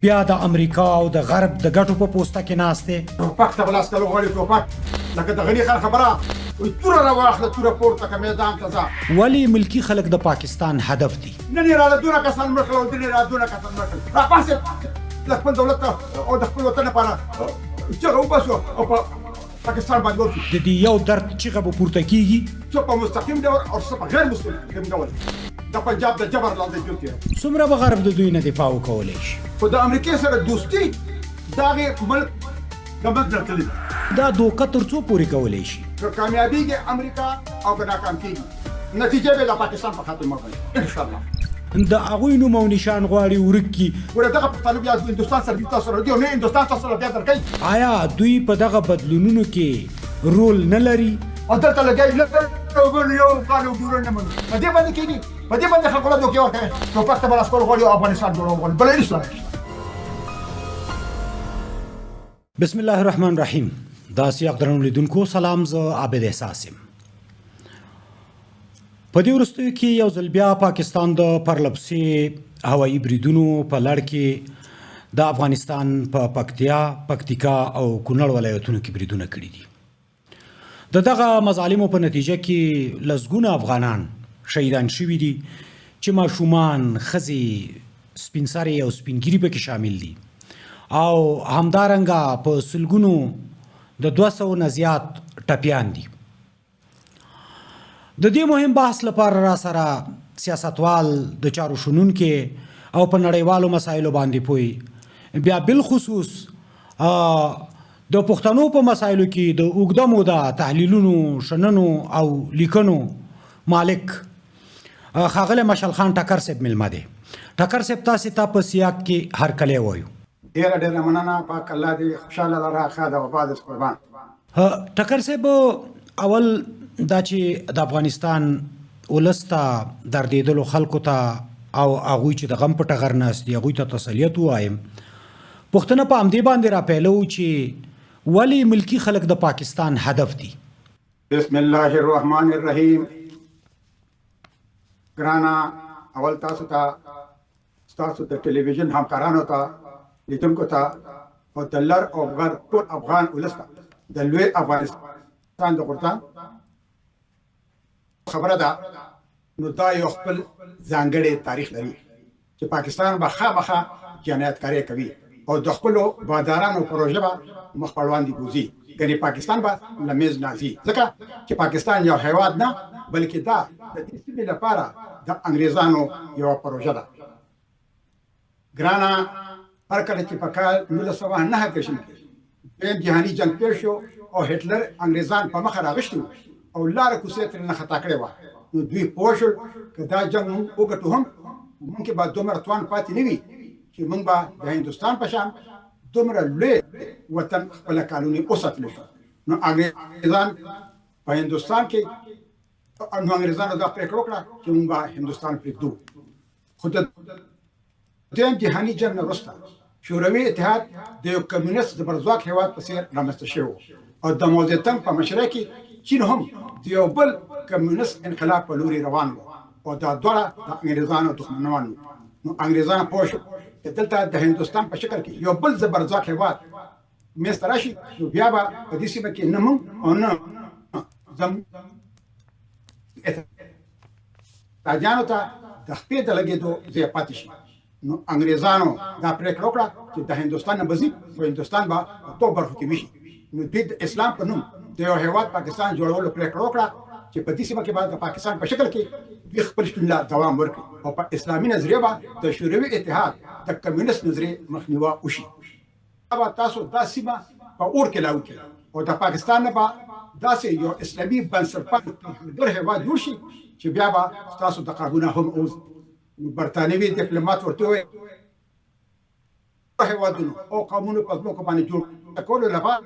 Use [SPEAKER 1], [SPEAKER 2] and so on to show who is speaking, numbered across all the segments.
[SPEAKER 1] بیا د امریکا او د غرب د ګټو په پوسته کې ناست دی.
[SPEAKER 2] ټوپک ته به لاس کول غواړي ټوپک لکه د غني خان خبره وایي توره راواخله توره پورته که میدان ته ځه.
[SPEAKER 1] ولې ملکي خلک د پاکستان هدف دي؟
[SPEAKER 2] نن یې راله دونه کسان مړه کړل او دن یې راله دونه کسان مړه کړل. راپاڅېد د خپل دولت او د خپل وطن لپاره چغه وباسو او په پاکستان باندې ورشو.
[SPEAKER 1] د دې یو درد چیغه به پورته کیږي.
[SPEAKER 2] څه په مستقیم ډول او څه په غیر مستقیم ډول د پنجاب د جبر لاندې ژوند تېروي.
[SPEAKER 1] څومره به غرب د دوی نه دفاع وکولی شي؟
[SPEAKER 2] خو د امریکې سره دوستي د هغې ملک د منځ نه تللې ده.
[SPEAKER 1] دا دوکه تر څو پورې کولی شي؟
[SPEAKER 2] که کامیابیږي امریکا او که ناکام کیږي نتیجه به د پاکستان په خاطر مبني ان شاء الله.
[SPEAKER 1] د هغوی نوم او نشان غواړي ورک کړي.
[SPEAKER 2] ګوره دغه پښتانه بیا هندوستان سره تاسو سره دی او نه هندوستان تاسو سره بیا درکوي.
[SPEAKER 1] آیا دوی په دغه بدلونونو کې رول نه لري؟
[SPEAKER 2] او دلته لګیا یو بل یو کال او ډیورنډ نه منو په دې باندې کېږي، په دې باندې خلکو له دوکې ورکوي، ټوپک ته به لاس کول غواړي او افغانستان جوړول غواړي، بله هېڅ لاره نشته.
[SPEAKER 1] بسم الله الرحمن الرحیم. د سیاق درنو لیدونکو سلام، زه عابد احساس یم. په دې وروستیو کې یو ځل بیا پاکستان د پرلپسې هوایي بریدونو په لړ کې د افغانستان په پکتیا، پکتیکا او کونړ ولایتونو کې بریدونه کړي دي. د دغه مظالمو په نتیجه کې لسګونه افغانان شهیدان شوي دي چې ماشومان، ښځې، سپین سرې او سپین ږیري پکې شامل دي او همدارنګه په سلګونو د 200 نه زیات ټپیان دي. د دې مهم بحث لپاره را سره سیاستوال، د چارو شنونکي او په نړیوالو مسایلو باندې پوی، بیا بالخصوص د پښتنو په مسایلو کې د اوږده موده تحلیلونو، شننو او لیکنو مالک ښاغلی مشال خان ټکر صاحب مېلمه دی. ټکر صاحب، تاسې ته په سیاق کې هرکلی وایو.
[SPEAKER 2] ډیره ډیره مننه، پاک الله دې خوشحاله لره، ښاد او اباد اوسې قربان.
[SPEAKER 1] ټکر صاحب، اول دا چې د افغانستان ولس ته، دردېدلو خلکو ته او هغوی چې د غم په ټغر ناست دي هغوی ته تسلیت ووایم. پوښتنه په همدې باندې راپیلوو چې ولې ملکي خلک د پاکستان هدف دي؟
[SPEAKER 2] بسم الله الرحمن الرحیم. ګرانه، اول تاسو ته، ستاسو د ټلویزیون همکارانو ته، لیدونکو ته او د لر او بر ټول افغان ولس ته د لوی افغانستان د غورځنګ خبره ده، نو دا یو خپل ځانګړی تاریخ لري چې پاکستان به خامخا جنایتکاري کوي او د خپلو بادارانو پروژه به مخ په وړاندې بوځي، ګنې پاکستان به له منځ نه ځي، ځکه چې پاکستان یو هیواد نه بلکې دا د دې سیمې لپاره د انګریزانو یوه پروژه ده. ګرانه، هر کله چې په کال 1939 کې دویم جهاني جنګ پیل شو او هټلر انګریزان په مخه راغشتي وو او لاره کوڅه ترې نه خطا کړې وه، نو دوی پوه شول که دا جنګ موږ وګټو هم موږ کې به دومره توان پاتې نه وي چې موږ به د هندوستان په شان دومره لوی وطن خپله کالوني وساتلی شو. نو انګریزان په هندوستان کې نو انګریزانو دا پرېکړه وکړه چې موږ به هندوستان پرېږدو. خو د دویم جهاني جنګ نه وروسته شوروي اتحاد د یو کمیونست زبرځواک هیواد په څیر رامنځته شوی و او د موزیتنګ په مشرۍ کې چین هم د یو بل کمیونست انقلاب په لوري روان و او دا دواړه د انګریزانو دښمنان وو. نو انګریزان پوه شول چې دلته د هندوستان په شکل کې یو بل زبرځواک هیواد منځته راشي، نو بیا به په دې سیمه کې نه موږ او نه زموږ اتحادیانو ته د خپې د لګېدو ځای پاتې شي. نو انګریزانو دا پرېکړه وکړه چې د هندوستان نه به ځي، خو هندوستان به په دوو برخو کې ویشي. نو دوی د اسلام په نوم د یو هیواد پاکستان جوړولو پرېکړه وکړه چې په دې سیمه کې به د پاکستان په شکل کې دوی خپل شتون لا دوام ورکړي او په اسلامي نظریه به د شوروي اتحاد د کمیونست نظریې مخنیوی وشي. به تاسو دا سیمه په اور کې لاهو کړي او د پاکستان نه به داسې یو اسلامي بنسټپال ترهګر هیواد جوړ شي چې بیا به ستاسو د قابو نه هم ووځي. نو برتانوي دیپلومات ورته وویل، هیوادونو او قومونو په ځمکو باندې جوړ کولو لپاره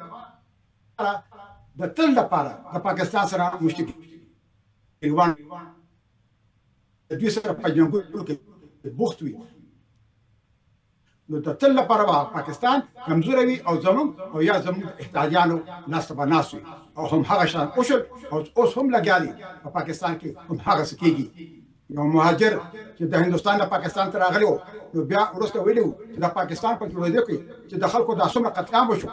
[SPEAKER 2] د تل لپاره د پاکستان سره مشترک ګریوان د دوی سره په جنګونو کې بوخت وي، نو د تل لپاره به پاکستان کمزوری وي او زموږ او یا زموږ د احتاجانو لاس ته به ناست وي. او هم هغه شان وشول او اوس هم لګیا دي په پاکستان کې هم هغه څه کېږي. یو مهاجر چې د هندوستان نه پاکستان ته راغلی و، نو بیا وروسته ویلي وو چې د پاکستان په جوړېدو کې چې د خلکو دا څومره قتل عام وشو،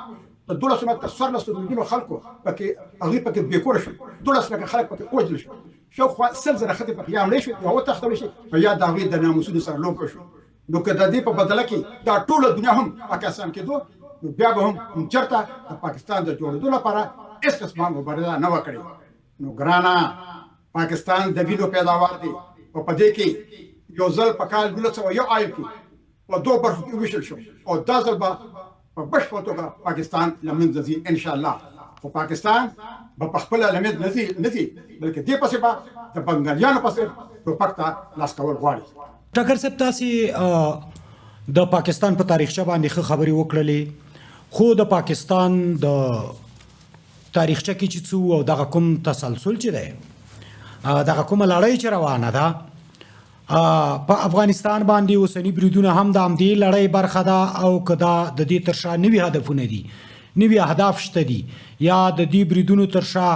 [SPEAKER 2] د 12 نه تر 14 میلیونو خلکو پکې هغوی پکې بې کوره شول، 12 لکه خلک پکې ووژل شول، شاوخوا 100,000 ښځې پکې یا مړې شوې یا وتښتول شوې او یا د هغوی د ناموسونو سره لوبه وشوه. نو که د دې په بدله کې دا ټوله دنیا هم پاکستان کېدو، نو بیا به هم چېرته د پاکستان د جوړېدو لپاره هېڅ قسمه مبارزه نه وه کړې. نو ګرانه، پاکستان د وینو پیداوار دی او په دې کې یو ځل په کال 1901 کې په دوه برخو کې وویشل شو او دا ځل به په بشپړ توګه پاکستان له منځه ځي ان شاء الله. خو پاکستان به په خپله له منځه نه ځي، بلکې دې پسې به د بنګالیانو په څېر ټوپک ته لاس کول غواړي.
[SPEAKER 1] ټکر صاحب، تاسې د پاکستان په تاریخچه باندې ښه خبرې وکړلې، خو د پاکستان د تاریخچه کې چې څه وو او دغه کوم تسلسل چې دی، دغه کومه لړۍ چې روانه ده په افغانستان باندې، اوسني بریدونه هم د همدې لړۍ برخه ده او که دا د دې تر شا نوي هدفونه دي، نوي اهداف شته دي، یا د دې بریدونو تر شا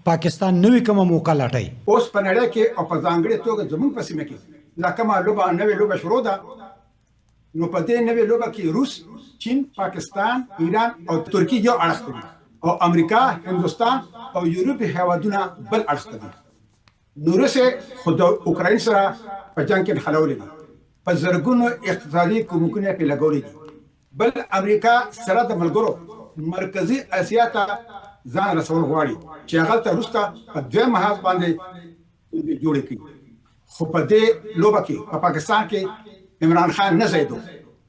[SPEAKER 1] پاکستان نوې کومه موقع لټوي؟
[SPEAKER 2] اوس په نړۍ کې او په ځانګړې توګه زموږ په سیمه کې دا کومه لوبه، نوې لوبه شروع ده، نو په دې نوې لوبه کې روس، چین، پاکستان، ایران او ترکیه یو اړخ ته دي او امریکا، هندوستان او یورپي هیوادونه بل اړخ ته دي. نو روسیې خو د اوکراین سره په جنګ کې نښلولې دي، په زرګونو اقتصادي کومکونه یې پرې لګولي دي. بل امریکا سره د ملګرو مرکزي اسیا ته ځان رسول غواړي چې هغلته روس ته په دویم محاذ باندې جوړې کړي. خو په دې لوبه کې په پاکستان کې عمران خان نه ځایدو،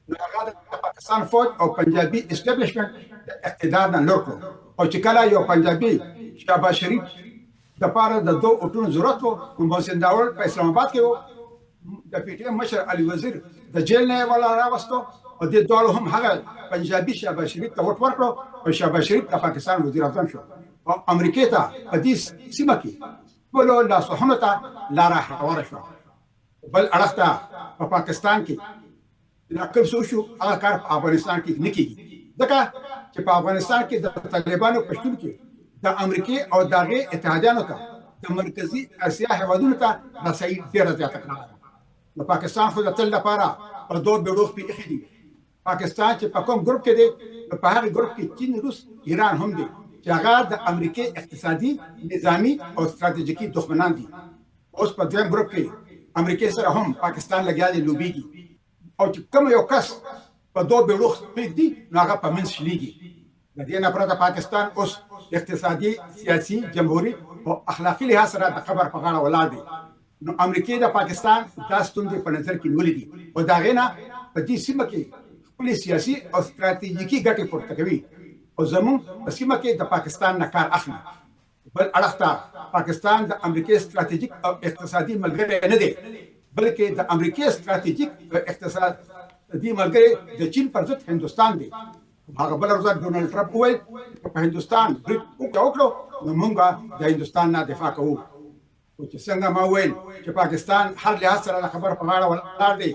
[SPEAKER 2] نو هغه د پاکستان فوج او پنجابي اسټابلیشمنټ د اقتدار نه لور کړو. او چې کله یو پنجابي شهباز شریف د پاره د دوه اوټونو ضرورت وو، نو محسن داوړ په اسلام آباد کې وو، د پی ټی ایم مشر علي وزیر د جیل نه یې ولا راوستو او دې دواړو هم هغه پنجابي شهباز شریف ته ووټ ورکړو او شهباز شریف د پاکستان وزیر اعظم شو او امریکې ته په دې سیمه کې خپلو لاسوهنو ته لاره هواره شوه. بل اړخ ته په پاکستان کې دا کوم څه وشو، هغه کار په افغانستان کې نه کیږي، ځکه چې په افغانستان کې د طالبانو په شتون کې د امریکې او د هغې اتحادیانو ته د مرکزي اسیا هیوادونو ته رسایي ډېره زیاته کړه. نو پاکستان خو د تل لپاره په دوه بیړو خپې ایښي دي. پاکستان چې په کوم ګروپ کې دی، نو په هغه ګروپ کې چین، روس، ایران هم دی چې هغه د امریکې اقتصادي، نظامي او ستراتیژیکي دښمنان دي. اوس په دویم ګروپ کې امریکې سره هم پاکستان لګیا دی لوبیږي، او چې کوم یو کس په دوه بیړو پرېږدي نو هغه په منځ شلیږي. د دې نه پرته پاکستان اوس اقتصادي، سیاسي، جمهوري او اخلاقي لحاظ سره د قبر په غاړه ولاړ دی. نو امریکې د پاکستان دا ستونزې په نظر کې نیولې دي او د هغې نه په دې سیمه کې خپلې سیاسي او ستراتیژیکي ګټې پورته کوي او زموږ په سیمه کې د پاکستان نه کار اخلي. بل اړخ ته پاکستان د امریکې ستراتیژیک او اقتصادي ملګری نه دی، بلکې د امریکې ستراتیژیک او اقتصادي ملګری د چین پر ضد هندوستان دی. هغه بله ورځ ډونالډ ټرمپ وویل که په هندوستان برید وکړو نو موږ به د هندوستان نه دفاع کوو. خو چې څنګه ما وویل چې پاکستان هر لحاظ سره د خبر په غاړه ولاړ دی،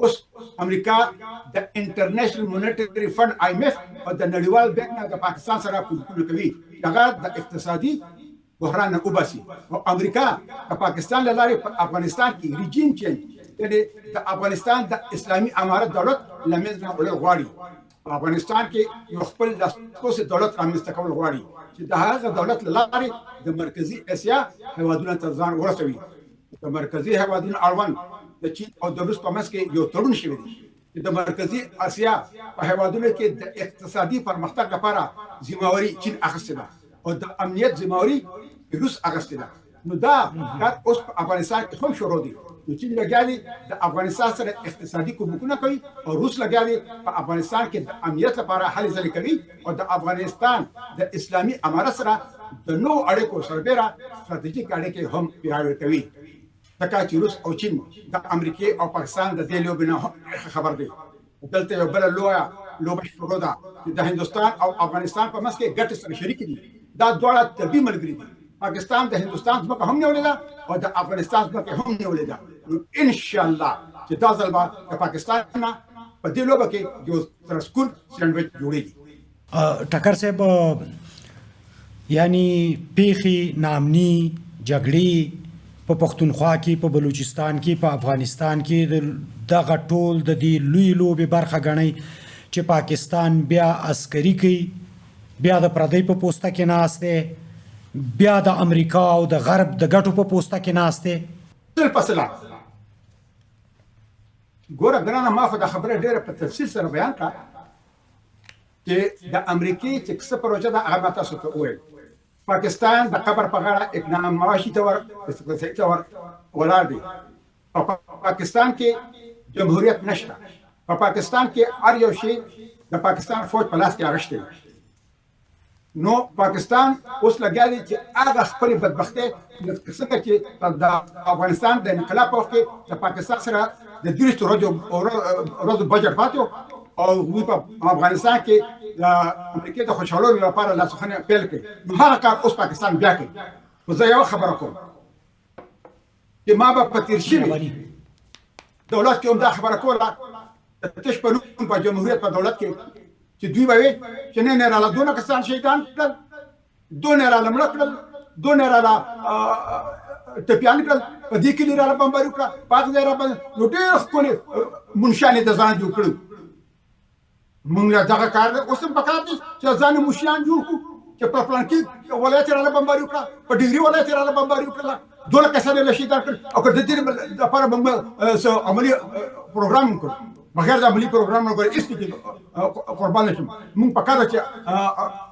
[SPEAKER 2] اوس امریکا د انټرنیشنل مونیټری فنډ آی ایم ایف او د نړیوال بانک نه د پاکستان سره کومکونه کوي چې هغه د اقتصادي بحران نه وباسي، او امریکا د پاکستان له لارې په افغانستان کې رژیم چینج، یعنې د افغانستان د اسلامي امارت دولت له منځ نه وړل غواړي. په افغانستان کې یو خپل لاسپوڅی دولت رامنځته کول غواړي چې د هغه دولت له لارې د مرکزي اسیا هیوادونو ته ځان ورسوي. د مرکزي هیوادونو اړوند د چین او د روس په منځ کې یو تړون شوی دی چې د مرکزي اسیا په هیوادونو کې د اقتصادي پرمختګ لپاره ذمهواري چین اخیستې ده او د امنیت ذمهواري روس اخیستې ده. نو دا کار اوس په افغانستان کې هم شروع دی. نو چین لګیا دی د افغانستان سره اقتصادي کومکونه کوي او روس لګیا دی په افغانستان کې د امنیت لپاره هلې ځلې کوي او د افغانستان د اسلامي امارت سره د نوو اړیکو سربېره ستراتیژیک اړیکې هم پیاوړې کوي، ځکه چې روس او چین د امریکې او پاکستان د دې لوبې نه هم ښه خبر دی. دلته یو بله لویه لوبه شروع ده چې د هندوستان او افغانستان په منځ کې ګټې سره شریکې دي. دا دواړه طبیعي ملګري دي. پاکستان د هندوستان ځمکه هم نیولې ده او د افغانستان ځمکه هم نیولې ده. نو ان شاء الله چې دا ځل به د پاکستان نه په دې لوبه کې یو ترسکون سینډویچ جوړیږي.
[SPEAKER 1] ټکر صاحب، یعنی پیښې، ناامني، جګړې په پښتونخوا کې، په بلوچستان کې، په افغانستان کې د دغه ټول د دې لوی لوبې برخه ګڼئ چې پاکستان بیا عسکري کوي، بیا د پردۍ په پوسته کې ناست دی، بیا د امریکا او د غرب د ګټو په پوسته کې ناست دی؟
[SPEAKER 2] سل په سله. ګوره ګرانه، ما خو دا خبره ډیره په تفصیل سره بیان کړه چې د امریکې چې څه پروژه ده هغه ما تاسو ته وویل. پاکستان د قبر په غاړه اکنام معاشي طور اقتصادي طور ولاړ دی. په پاکستان کې جمهوریت نشته. په پاکستان کې هر یو شی د پاکستان فوج په لاس کې اغشتي. نو پاکستان اوس لګیا دی چې هغه خپل بدبختۍ لکه څنګه چې د افغانستان د انقلاب په وخت کې د پاکستان سره د 30 ورځو بجټ پاتې او هغوی په افغانستان کې د امریکې د خوشحالولو لپاره لاسوهنه پیل کړې، نو هغه کار اوس پاکستان بیا کوي. خو زه یوه خبره کوم چې ما به په تېر شوي دولت کې هم دا خبره کوله، د تش په نوم په جمهوریت په دولت کې، چې دوی به وي چې نه نه راله دونه کسان شهیدان کړل، دونه راله مړه کړل، دونه راله ټپیان کړل، په دې کلي راله بمباري وکړه، په هغه ځای را، نو ډېر ښکلي منشیان یې د ځانه جوړ کړي. مونږ له دغه کار دی اوس هم پکار دی چې ځان منشیان جوړ کړو چې په پلانکي ولایت یې راله بمباري وکړه، په ډېري ولایت یې راله بمباري وکړه، دونه کسان یې له شهیدان کړل. او که د دې لپاره مونږ څه عملي پروګرام وکړو، بغیر د عملي پروګرام نه ګورې هېڅ نه کېږي. قربان شم، مونږ پکار ده چې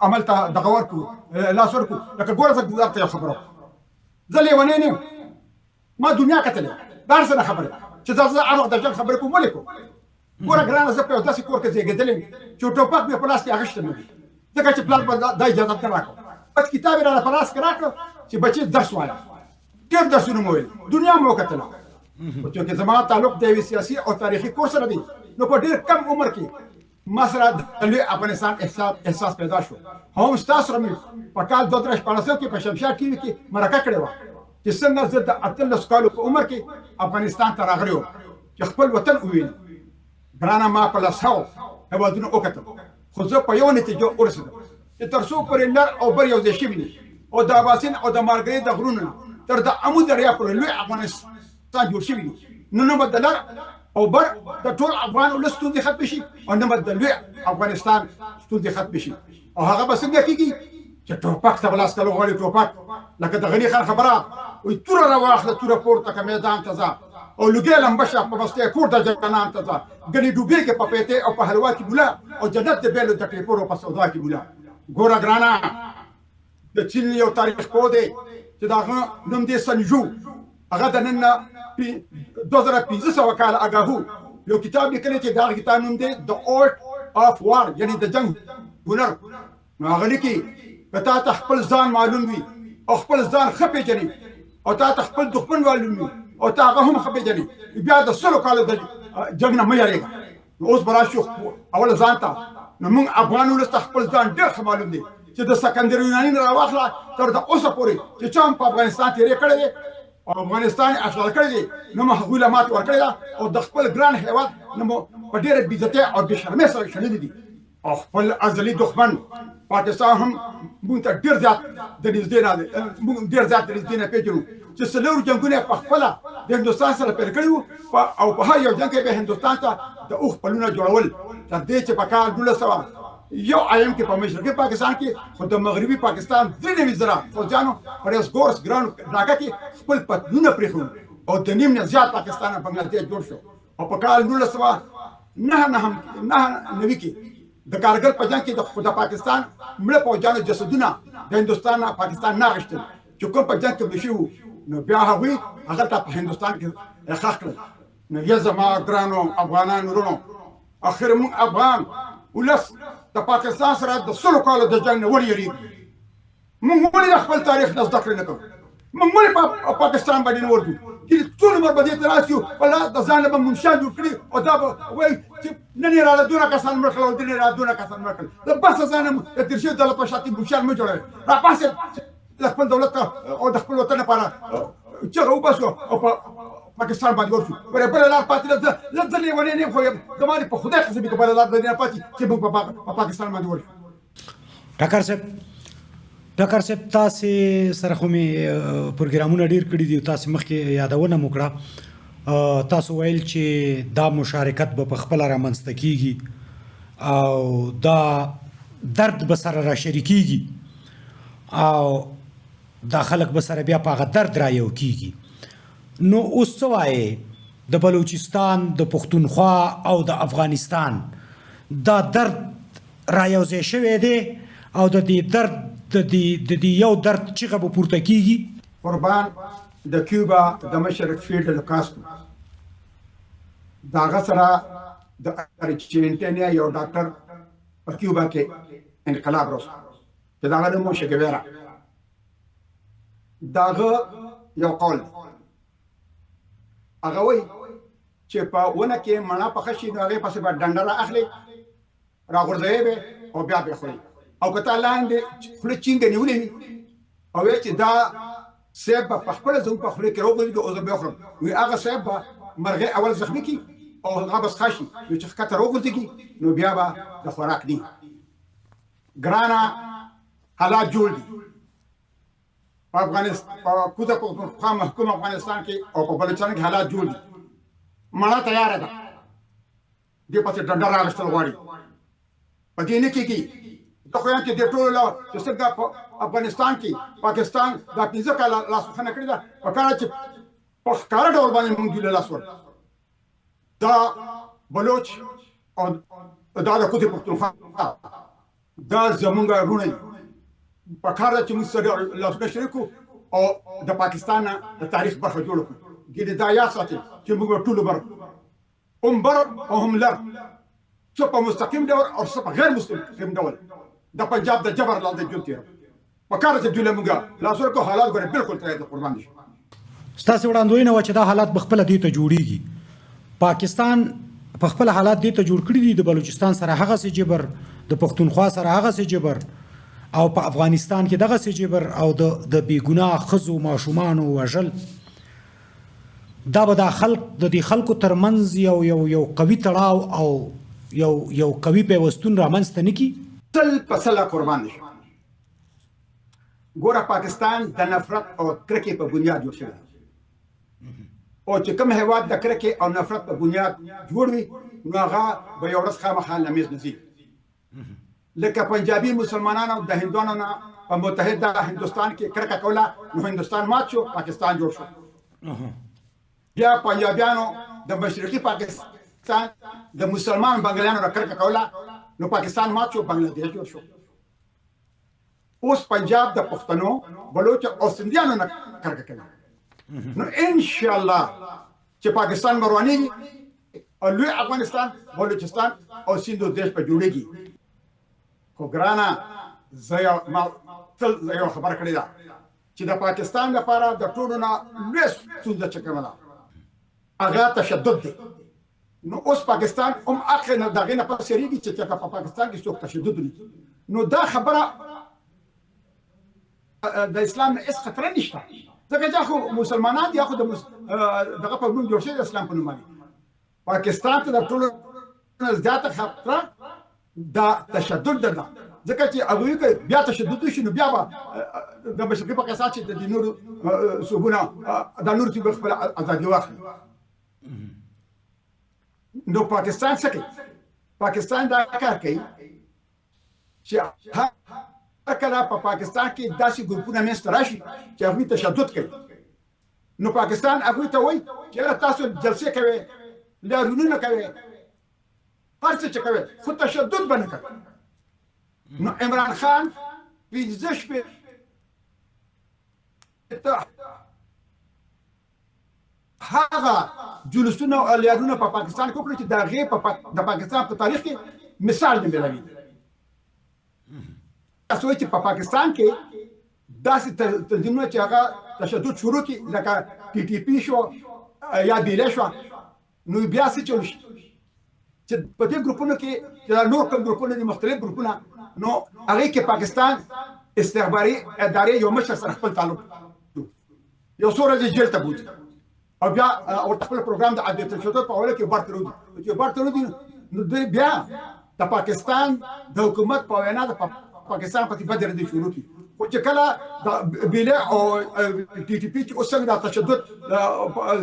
[SPEAKER 2] عمل ته دغه ورکړو، لاس ورکړو. لکه ګوره، زه درته یو خبره وکړم، زه لیونی نه یم، ما دنیا کتلې، دا هر څه نه خبره چې زه هر وخت د جنګ خبرې کوم، ولې کوم؟ ګوره ګرانه، زه په یو داسې کور کې زېږېدلی یم چې ټوپک مې په لاس کې اخیستی نه دی، ځکه چې پلار به دا اجازه نه راکړه. بس کتاب یې راله په لاس کې راکړ چې بچې درس وایه. ډېر درسونه مو ویل، دنیا مو وکتله. خو چونکې زما تعلق د یوې سیاسي او تاریخي کور سره دی، نو په ډېر کم عمر کې ما سره د لوی افغانستان احساس پیدا شو. هم ستاسو سره مې په کال 2016 کې په شمشاد ټي وي کې مرکه کړې وه چې څنګه زه د 18 کالو په عمر کې افغانستان ته راغلی وم چې خپل وطن ووینم. ګرانه، ما په لسهاو هېوادونو وکتل، خو زه په یوه نتیجه ورسېدم چې تر څو پورې لر او بر یو ځای شوي نه او د اباسین او د مارګرې د غرونو نه تر د امو دریا پورې لوی افغانستان جوړ شوي نه، نو نه به د لر او بر د ټول افغان ولس ستونزې ختمې شي او نه به د لوی افغانستان ستونزې ختمې شي. او هغه به څنګه کېږي چې ټوپک ته به لاس کول غواړي. ټوپک لکه د غني خان خبره وایي، توره راواخله، توره پورته که، میدان ته ځه، او لوګی لمبه شه، په مستۍ کور د جانان ته ځه، ګنې ډوبېږې په پیتې او په حلوا کې مولا، او جنت د بیلو د ټیپورو په سودا کې مولا. ګوره ګرانه، د چین یو تاریخ پوه دی چې د هغه نوم دی سنجو، هغه د نن نه 2500 کاله اګاهو یو کتاب لیکلی چې د هغه کتاب نوم دی د آرټ آف وار، یعنی د جنګ هنر. نو هغه لیکي که تا ته خپل ځان معلوم وي او خپل ځان ښه پېژنې، او تا ته خپل دښمن معلوم وي او ته هغه هم ښه پېژنې، بیا د 100 کالو د جنګ نه مه یارېږه. نو اوس به راشو اول ځان ته. نو موږ افغان ولس ته خپل ځان ډېر ښه معلوم دی چې د سکندر یوناني نه راواخله تر د اوسه پورې چې چا هم په افغانستان تېری کړی دی او افغانستان یې اشغال کړی دی، نو مو هغوی له ماتې ورکړې ده او د خپل ګران هېواد نه مو په ډېره بېعزتۍ او بې شرمۍ سره شړلي دي. او خپل ازلي دښمن پاکستان هم موږ ته ډېر زیات د نږدې نه دی، موږ ډېر زیات د نږدې نه پېژنو چې څلور جنګونه په خپله د هندوستان سره پیل کړي وو او په هر یو جنګ کې به هندوستان ته د اوښ پلونه جوړول، تر دې چې په کال 1901 ایم کې په مشرقي پاکستان کې خو د مغربي پاکستان 93,000 فوجیانو په ریس ګورس ګراوند ډاکه کې خپل پتلونه پرېښول او د نیم نه زیات پاکستان بنګلادیش جوړ شو. او په کال 1999 کې د کارګر په جنګ کې د پاکستان مړه فوجیانو جسدونه د هندوستان نه پاکستان نه اخیستل چې کوم په جنګ کې مړه شوي وو، نو بیا هغوی هغه ته په هندوستان کې ښخ کړل. نو یه زما ګرانو افغانانو وروڼو، اخر موږ افغان ولس د پاکستان سره د 100 کالو د جنګ نه ولې یریږو؟ موږ ولې د خپل تاریخ نه زده کړې نه کوو؟ موږ ولې په پاکستان باندې نه ورځو چې ټول عمر به دې ته ناست یو، په د ځان له به منشیان جوړ کړي او دا به وایي چې نن یې راله دونه کسان مړه کړل او نن یې راله دونه کسان مړه کړل. د بسه ځانه د تېر شوي دولت په شا کې منشیان مه جوړوئ. راپاڅئ، د خپل دولت او د خپل وطن لپاره چغه وباسو او په پاکستان باندې ورشو. ورې بله لار پاتې ده؟ زه لیونی نه یم، خو زما دې په خدای قسم که بله لار د دې نه پاتې چې موږ په پاکستان باندې ورشو.
[SPEAKER 1] ټکر صاحب، ډاکټر صاحب، تاسو سره خو مې پروګرامونه ډیر کړي دي، تاسو مخکې یادونه مو کړه، تاسو ویل چې دا مشارکت به په خپله رامنځته کیږي او دا درد به سره را شریکیږي او دا خلک به سره بیا په هغه درد را یو کیږي. نو اوس څه وایې د بلوچستان، د پښتونخوا او د افغانستان دا درد را یوځای شوی دی او د دې درد د دې یو درد چیغه به پورته کیږي؟
[SPEAKER 2] قربان د کیوبا د مشر فیډل کاسترو، د هغه سره د ارجنټینا یو ډاکټر په کیوبا کې انقلاب راوست چې د هغه نوم و شګویرا. د هغه یو قول دی، هغه وایي چې په ونه کې مڼه پخه شي نو هغې پسې به ډنډه را اخلي، راغورځوي به او بیا به خوري، او که تا لاندې خوله چینګه نیولې وي او وایي چې دا سیب به په خپله زموږ په خوله کې راوغورځېږي او زه به یې وخورم، وایي هغه سیب به مرغۍ اول زخمي کړي او هغه به څښا شي، نو چې ښکته راوغورځېږي نو بیا به د خوراک نه. ګرانه حالات جوړ دي په افغانستان، په کوزه پښتونخوا محکوم افغانستان کې او په بلوچستان کې حالات جوړ دي. مړه تیاره ده، دې پسې ډنډه راغستل غواړي، په دې نه کېږي. زه خو یم چې دې ټولو له چې څنګه په افغانستان کې پاکستان دا 5 کاله لاسوهنه کړې ده، په کار چې په ښکاره ډول باندې موږ دوی له لاس ورکړو. دا بلوچ او دا د کوزې پښتونخوا دا زمونږ وروڼه دي، په کار ده چې موږ سره لاسونه شریک کړو او د پاکستان نه د تاریخ برخه جوړه کړو. ګینې دا یاد ساتئ چې موږ به ټول عمر هم بر او هم لر، څه په مستقیم ډول او څه په غیر مستقیم ډول د پنجاب د جبر لاندې ژوند تېروو. په کار ده چې دوی له موږ لاس ورکړو، حالات ګورې بالکل تیار دي، قربان دي شي.
[SPEAKER 1] ستاسې وړاندوینه وه چې دا حالات به خپله دې ته جوړیږي. پاکستان په خپل حالات دې ته جوړ کړي دي، د بلوچستان سره هغسې جبر، د پښتونخوا سره هغسې جبر او په افغانستان کې دغسې جبر او د بېګناه ښځو ماشومانو وژل، دا به دا خلک د دې خلکو ترمنځ یو یو یو قوي تړاو او یو یو قوي پیوستون رامنځته نه کړي؟
[SPEAKER 2] تل په سله قربان دي شم. ګوره پاکستان د نفرت او کرکې په بنیاد جوړ شوی دی، او چې کوم هیواد د کرکې او نفرت په بنیاد جوړ وي نو هغه به یو ورځ خامخا له منځ نه ځي. لکه پنجابي مسلمانانو د هندوانو نه په متحده هندوستان کې کرکه کوله، نو هندوستان مات شو، پاکستان جوړ شو. بیا پنجابیانو د مشرقي پاکستان د مسلمان بنګلیانو نه کرکه کوله، نو پاکستان مات شو، بنګلادیش جوړ شو. اوس پنجاب د پښتنو، بلوچ او سندیانو نه کرکه کوي. نو ان شاء الله چې پاکستان به روانېږي او لوی افغانستان، بلوچستان او سندو دیش به جوړېږي. خو ګرانه زه یو ما تل یو خبره کړې ده چې د پاکستان لپاره د ټولو نه لوی ستونزه چې کومه ده هغه تشدد دی. نو اوس پاکستان هم هغې نه د هغې نه پس یریږي چې چېرته په پاکستان کې څوک تشدد ونکړي. نو دا خبره د اسلام نه هېڅ خطره نشته، ځکه چې خو مسلمانان دي، خو د دغه په نوم جوړ شوی د اسلام په نوم باندې. پاکستان ته د ټولو نه زیاته خطره دا تشدد ده، ځکه چې هغوی که بیا تشدد وشي نو بیا به د مشرقي پاکستان چې د دې نورو صوبونه دا نور صوبې خپله ازادي واخلي. نو پاکستان څه کوي؟ پاکستان دا کار کوي چې هر کله په پاکستان کې داسې ګروپونه منځته راشي چې هغوی تشدد کوي، نو پاکستان هغوی ته وایي چې یاره تاسو جلسې کوئ، لاریونونه کوئ، هر څه چې کوئ، خو تشدد به نه کوئ. نو عمران خان 65 هغه جلوسونه او لاریونونه په پاکستان کې وکړل چې د هغې د پاکستان په تاریخ کې مثال نه ملاوي. تاسو وایئ چې په پاکستان کې داسې تنظیمونه چې هغه تشدد شروع کړي لکه ټي ټي پي شو یا بیلې شو، نو بیا څه چل شي چې په دې ګروپونو کې چې دا نور کوم ګروپونه دي، مختلف ګروپونه، نو هغې کې پاکستان استخباري ادارې یو مشر سره خپل تعلق یو څو ورځې جیل ته بوځي او بیا ورته خپل پروګرام د عدم تشدد په حواله کې بار ته روځي. چې بار ته روځي نو دوی بیا د پاکستان د حکومت په وینا د پاکستان په بدر دي شروع کړي. خو خو چې کله د بیله او ټي ټي پي چې اوس څنګه دا تشدد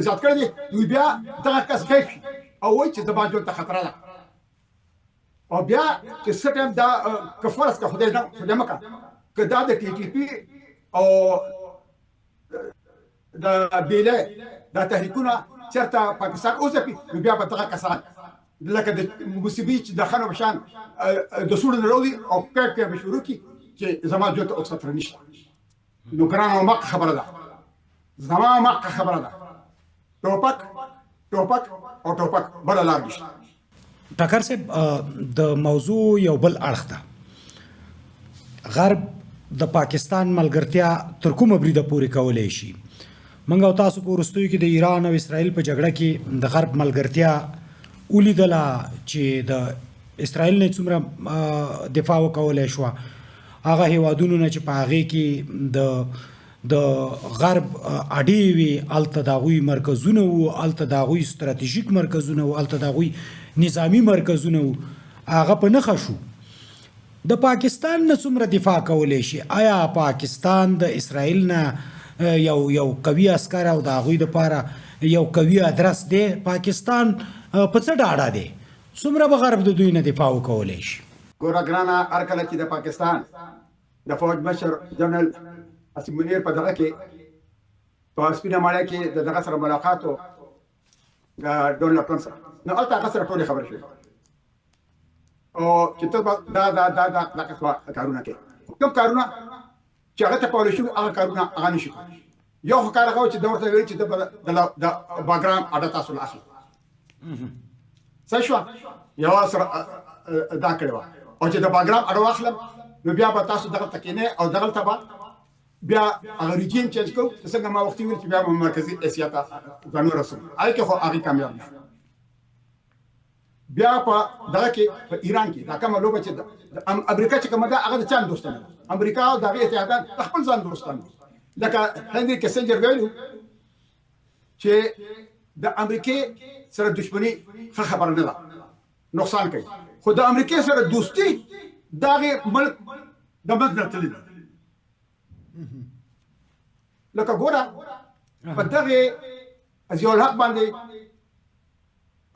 [SPEAKER 2] زیات کړی دی، نو بیا دغه کس غیب شي او وایي چې زما ژوند ته خطره ده. او بیا چې څه ټایم دا که فرض که خدای نه خدای مه کړه که دا د ټي ټي پي او د بیله دا تحریکونه چېرته پاکستان وځپي، نو بیا به دغه کسان لکه د مصیبې چې د خنو په شان د سوړو نه راوځي او کیف کیف به شروع کړي چې زما ژوند ته اوس خطر نشته. نو ګرانه مقه خبره ده، زما مقه خبره ده، ټوپک ټوپک او ټوپک، بله لار نشته.
[SPEAKER 1] ټکر صاحب، د موضوع یو بل اړخ ده، غرب د پاکستان ملګرتیا تر کومه بریده پورې کولی شي؟ موږ او تاسو په وروستیو کې د ایران او اسرائیل په جګړه کې د غرب ملګرتیا ولیدله چې د اسرائیل نه څومره دفاع وکولای شوه، هغه هیوادونو نه چې په هغې کې د غرب اډې وي، هلته د هغوی مرکزونه وو، هلته د هغوی ستراتیژیک مرکزونه وو، هلته د هغوی نظامي مرکزونه وو، هغه په نښه شو. د پاکستان نه څومره دفاع کولی شي؟ آیا پاکستان د اسرائیل نه یو قوي عسکر او د هغوی دپاره یو قوي ادرس دی؟ پاکستان په څه ډاډه دی؟ څومره به غرب د دوی نه دفاع وکولی شي؟
[SPEAKER 2] ګوره ګرانه، هر کله چې د پاکستان د فوج مشر جنرال عاصم منیر په دغه کې په سپینه ماڼۍ کې د دغه سره ملاقات و، د ډونالډ ټرمپ سره، نو هلته هغه سره ټولې خبرې شوې او چې ته به دا دا دا دا دا قسمه کارونه کوې. کوم کارونه چې هغه ته پالیسي وي، هغه کارونه هغه نشي کولی. یو خو کار هغه و چې ده ورته ویل چې ده به د باګرام اډه تاسو له اخلي، څه شوه یوه سره دا کړې وه، او چې د باګرام اډه واخلم نو بیا به تاسو دغلته کښېنئ او دغلته به بیا هغه رژیم چینج کوو چې څنګه ما وختي ویل چې بیا به مرکزي اسیا ته ځان ورسوم. هغې کې خو هغې کامیاب نه شو. بیا په دغه کې په ایران کې دا کومه لوبه چې د امریکا چې کومه ده، هغه د چا دوستان ده؟ امریکا او د هغې اتحادان د خپل ځان دوستان دي. لکه هنري کیسنجر ویلو چې د امریکې سره دښمني ښه خبره نه ده، نقصان کوي، خو د امریکې سره دوستي د هغې ملک د منځ نه تللې ده. لکه ګوره په دغې ضیاءالحق باندې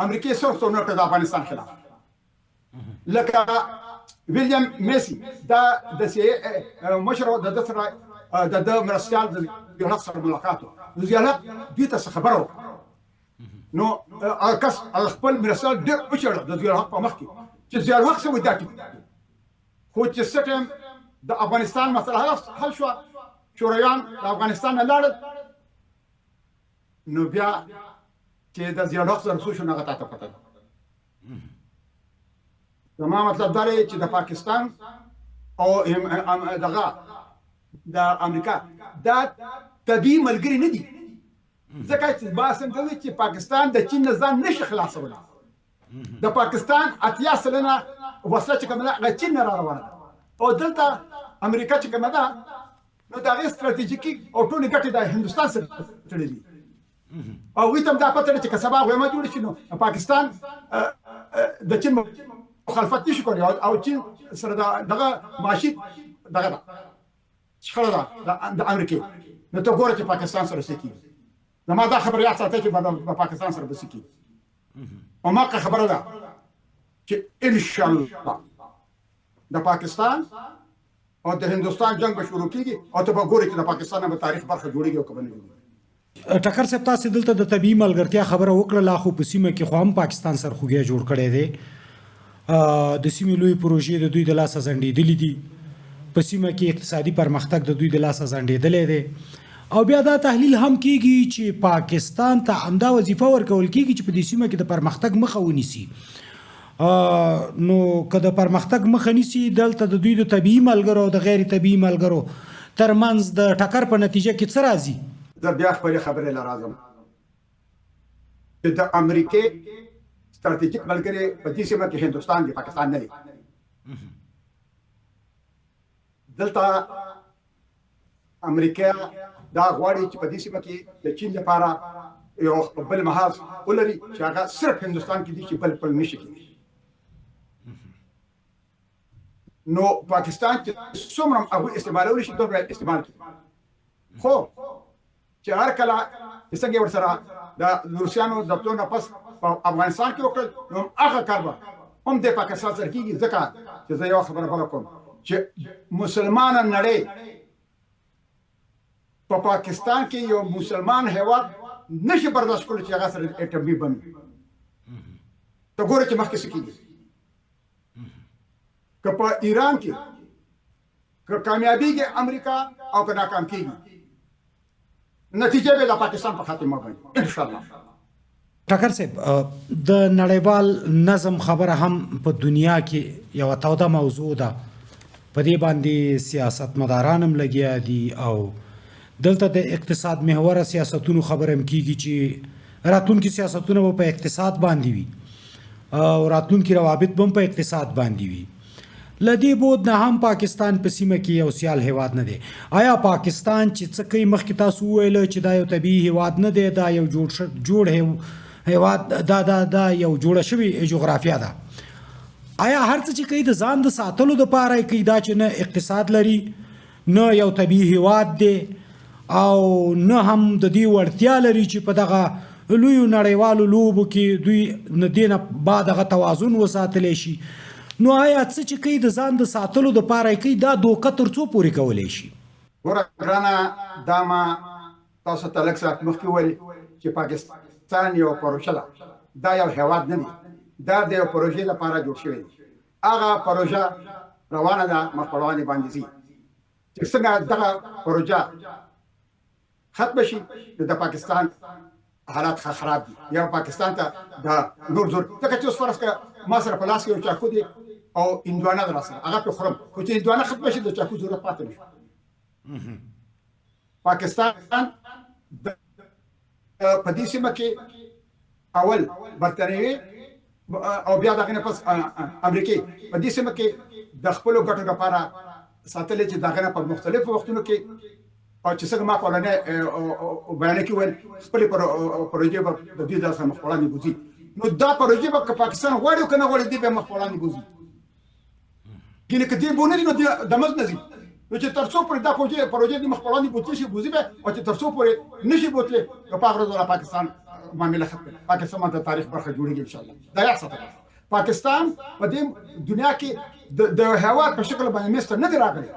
[SPEAKER 2] امریکې سر څو نه کړ د افغانستان خلاف. لکه ویلیام میسی دا د سی مشر د ده سره د ده مرستیال د ضیاءالحق سره ملاقات و، نو ضیاءالحق دوی ته څه خبره وکړه، نو هغه کس هغه خپل مرستیال ډېر وچېړه د ضیاءالحق په مخ کې چې ضیاءالحق څه وایي دا ټیک. خو چې څه ټایم د افغانستان مسله حل شوه، شورویان د افغانستان نه لاړل، نو بیا چې د ضیاءالحق سره څه شو، نو هغه تا ته پته ده. زما مطلب دا دی چې د پاکستان او دغه د امریکا دا طبیعي ملګري نه دي، ځکه چې ما څنګه وایي چې پاکستان د چین نه ځان نشي خلاصولی. د پاکستان 80% وسله چې کومه ده هغه چین نه را روانه ده، او دلته امریکا چې کومه ده نو د هغې ستراتیژیکي او ټولې ګټې د هندوستان سره تړلې دي، او هغوی ته هم دا پته ده چې که سبا غویمه جوړه شي نو پاکستان د چین مخالفت نشي کولی، او چین سره دغه معاشي دغه ده شخړه ده د امریکې. نو ته ګوره چې پاکستان سره څه کېږي. زما دا خبره یاد ساته چې د پاکستان سره به څه کېږي. او ماقه خبره ده چې انشاءالله د پاکستان او د هندوستان جنگ به شروع کیږي، او ته به ګورې چې د پاکستان به تاریخ برخه جوړیږي او که به نه جوړیږي.
[SPEAKER 1] ټکر صاحب، تاسو دلته د طبیعي ملګرتیا خبره وکړه، لا خو په سیمه کې خو هم پاکستان سرخوږی جوړ کړی دی. د سیمې لوی پروژې د دوی د لاسه ځنډېدلې دي، په سیمه کې اقتصادي پرمختګ د دوی د لاسه ځنډېدلی دی، او بیا دا تحلیل هم کیږي چې پاکستان ته همدا وظیفه ورکول کیږي چې په دې سیمه کې د پرمختګ مخه ونیسي. نو که د پرمختګ مخه نیسي، دلته د دوی د طبیعي ملګرو او د غیر طبیعي ملګرو ترمنځ د ټکر په نتیجه کې څه راځي؟
[SPEAKER 2] زه بیا خپلې خبرې له راځم چې د امریکې ستراتیژیک ملګری په دې سیمه کې هندوستان دی، پاکستان نه دی. دلته امریکا دا غواړي چې په دې سیمه کې د چین لپاره یو بل محاذ ولري چې هغه صرف هندوستان کې دي، چې بل پل نشي کېدی. نو پاکستان چې څومره هغه استعمالول شي دومره استعمال کړي. خو چې هر کله چې څنګه ورسره د روسیانو د تلو نه پس په افغانستان کې وکړل، نو هغه کار به هم د پاکستان سره کیږي. ځکه چې زه یو خبره بله کوم چې مسلمانه نړۍ په پاکستان کې یو مسلمان هیواد نشي برداشت کولی چې هغه سره اټمي بم وي. ته ګوره چې مخکې څه کیږي. که په ایران کې که کامیابیږي امریکا او که ناکام کیږي، نتیجه به د پاکستان په خاتمه باندې ان شاء الله.
[SPEAKER 1] ټکر صاحب، د نړیوال نظم خبره هم په دنیا کې یوه توده موضوع ده، په دې باندې سیاستمداران هم لګیا دي او دلته د اقتصاد محوره سیاستونو خبره هم کیږي چې راتلونکي سیاستونه به په اقتصاد باندې وي او راتلونکي روابط به هم په اقتصاد باندې وي. له دې بود نه هم پاکستان په سیمه کې یو سیال هیواد نه دی. آیا پاکستان چې څه کوي، مخکې تاسو وویل چې دا یو طبیعي هیواد نه دی، دا یو جوړ جوړ هیواد، دا دا دا یو جوړه شوې جغرافیا ده، آیا هر څه چې کوي د ځان د ساتلو لپاره یې کوي؟ دا چې نه اقتصاد لري، نه یو طبیعي هیواد دی او نه هم د دې وړتیا لري چې په دغه لویو نړیوالو لوبو کې دوی نه دې نه بعد هغه توازن وساتلی شي، نو آیا څه چې کوي د ځان د ساتلو دپاره یې کوي؟ دا دوکه تر څو پورې کولی شي؟
[SPEAKER 2] ګوره ګرانه، دا ما تاسو ته لږ ساعت مخکې وویل چې پاکستان یو پروژه ده، دا یو هیواد نه دی، دا د یو پروژې لپاره جوړ شوی دی. هغه پروژه روانه ده، مخ په وړاندې باندې ځي. چې څنګه دغه پروژه ختمه شي نو د پاکستان حالات خراب دي، یا پاکستان ته د نور زور. ځکه چې اوس فرض کړه ما سره په لاس کې یو چاقو دی او هندوانه ده راسره، هغه پرې خورم، خو چې هندوانه ختمه شي د چاقو ضرورت پاتې نه شو. پاکستان په دې سیمه کې اول برتانوي او بیا دغه نه پس امریکې په دې سیمه کې د خپلو ګټو لپاره ساتلې، چې دغه نه په مختلفو وختونو کې او چې څنګه ما په اولنۍ بیان کې وویل خپلې پروژې به د دوی د سره مخ په وړاندې بوځي. نو دا پروژې به که پاکستان غواړي او که نه غواړي دوی به مخ په وړاندې بوځي، ګینه که دوی بونه دي نو دوی د مز نه ځي. نو چې تر څو پورې دا پروژې دې مخ په وړاندې بوتلی شي بوځي به، او چې تر څو پورې نشي بوتلی نو په هغه ورځ پاکستان معامله ختمه، پاکستان د تاریخ برخه جوړیږي ان شاء الله. دا یاد ساته، پاکستان په دې دنیا کې د هیواد په شکل باندې مست نه دی راغلی.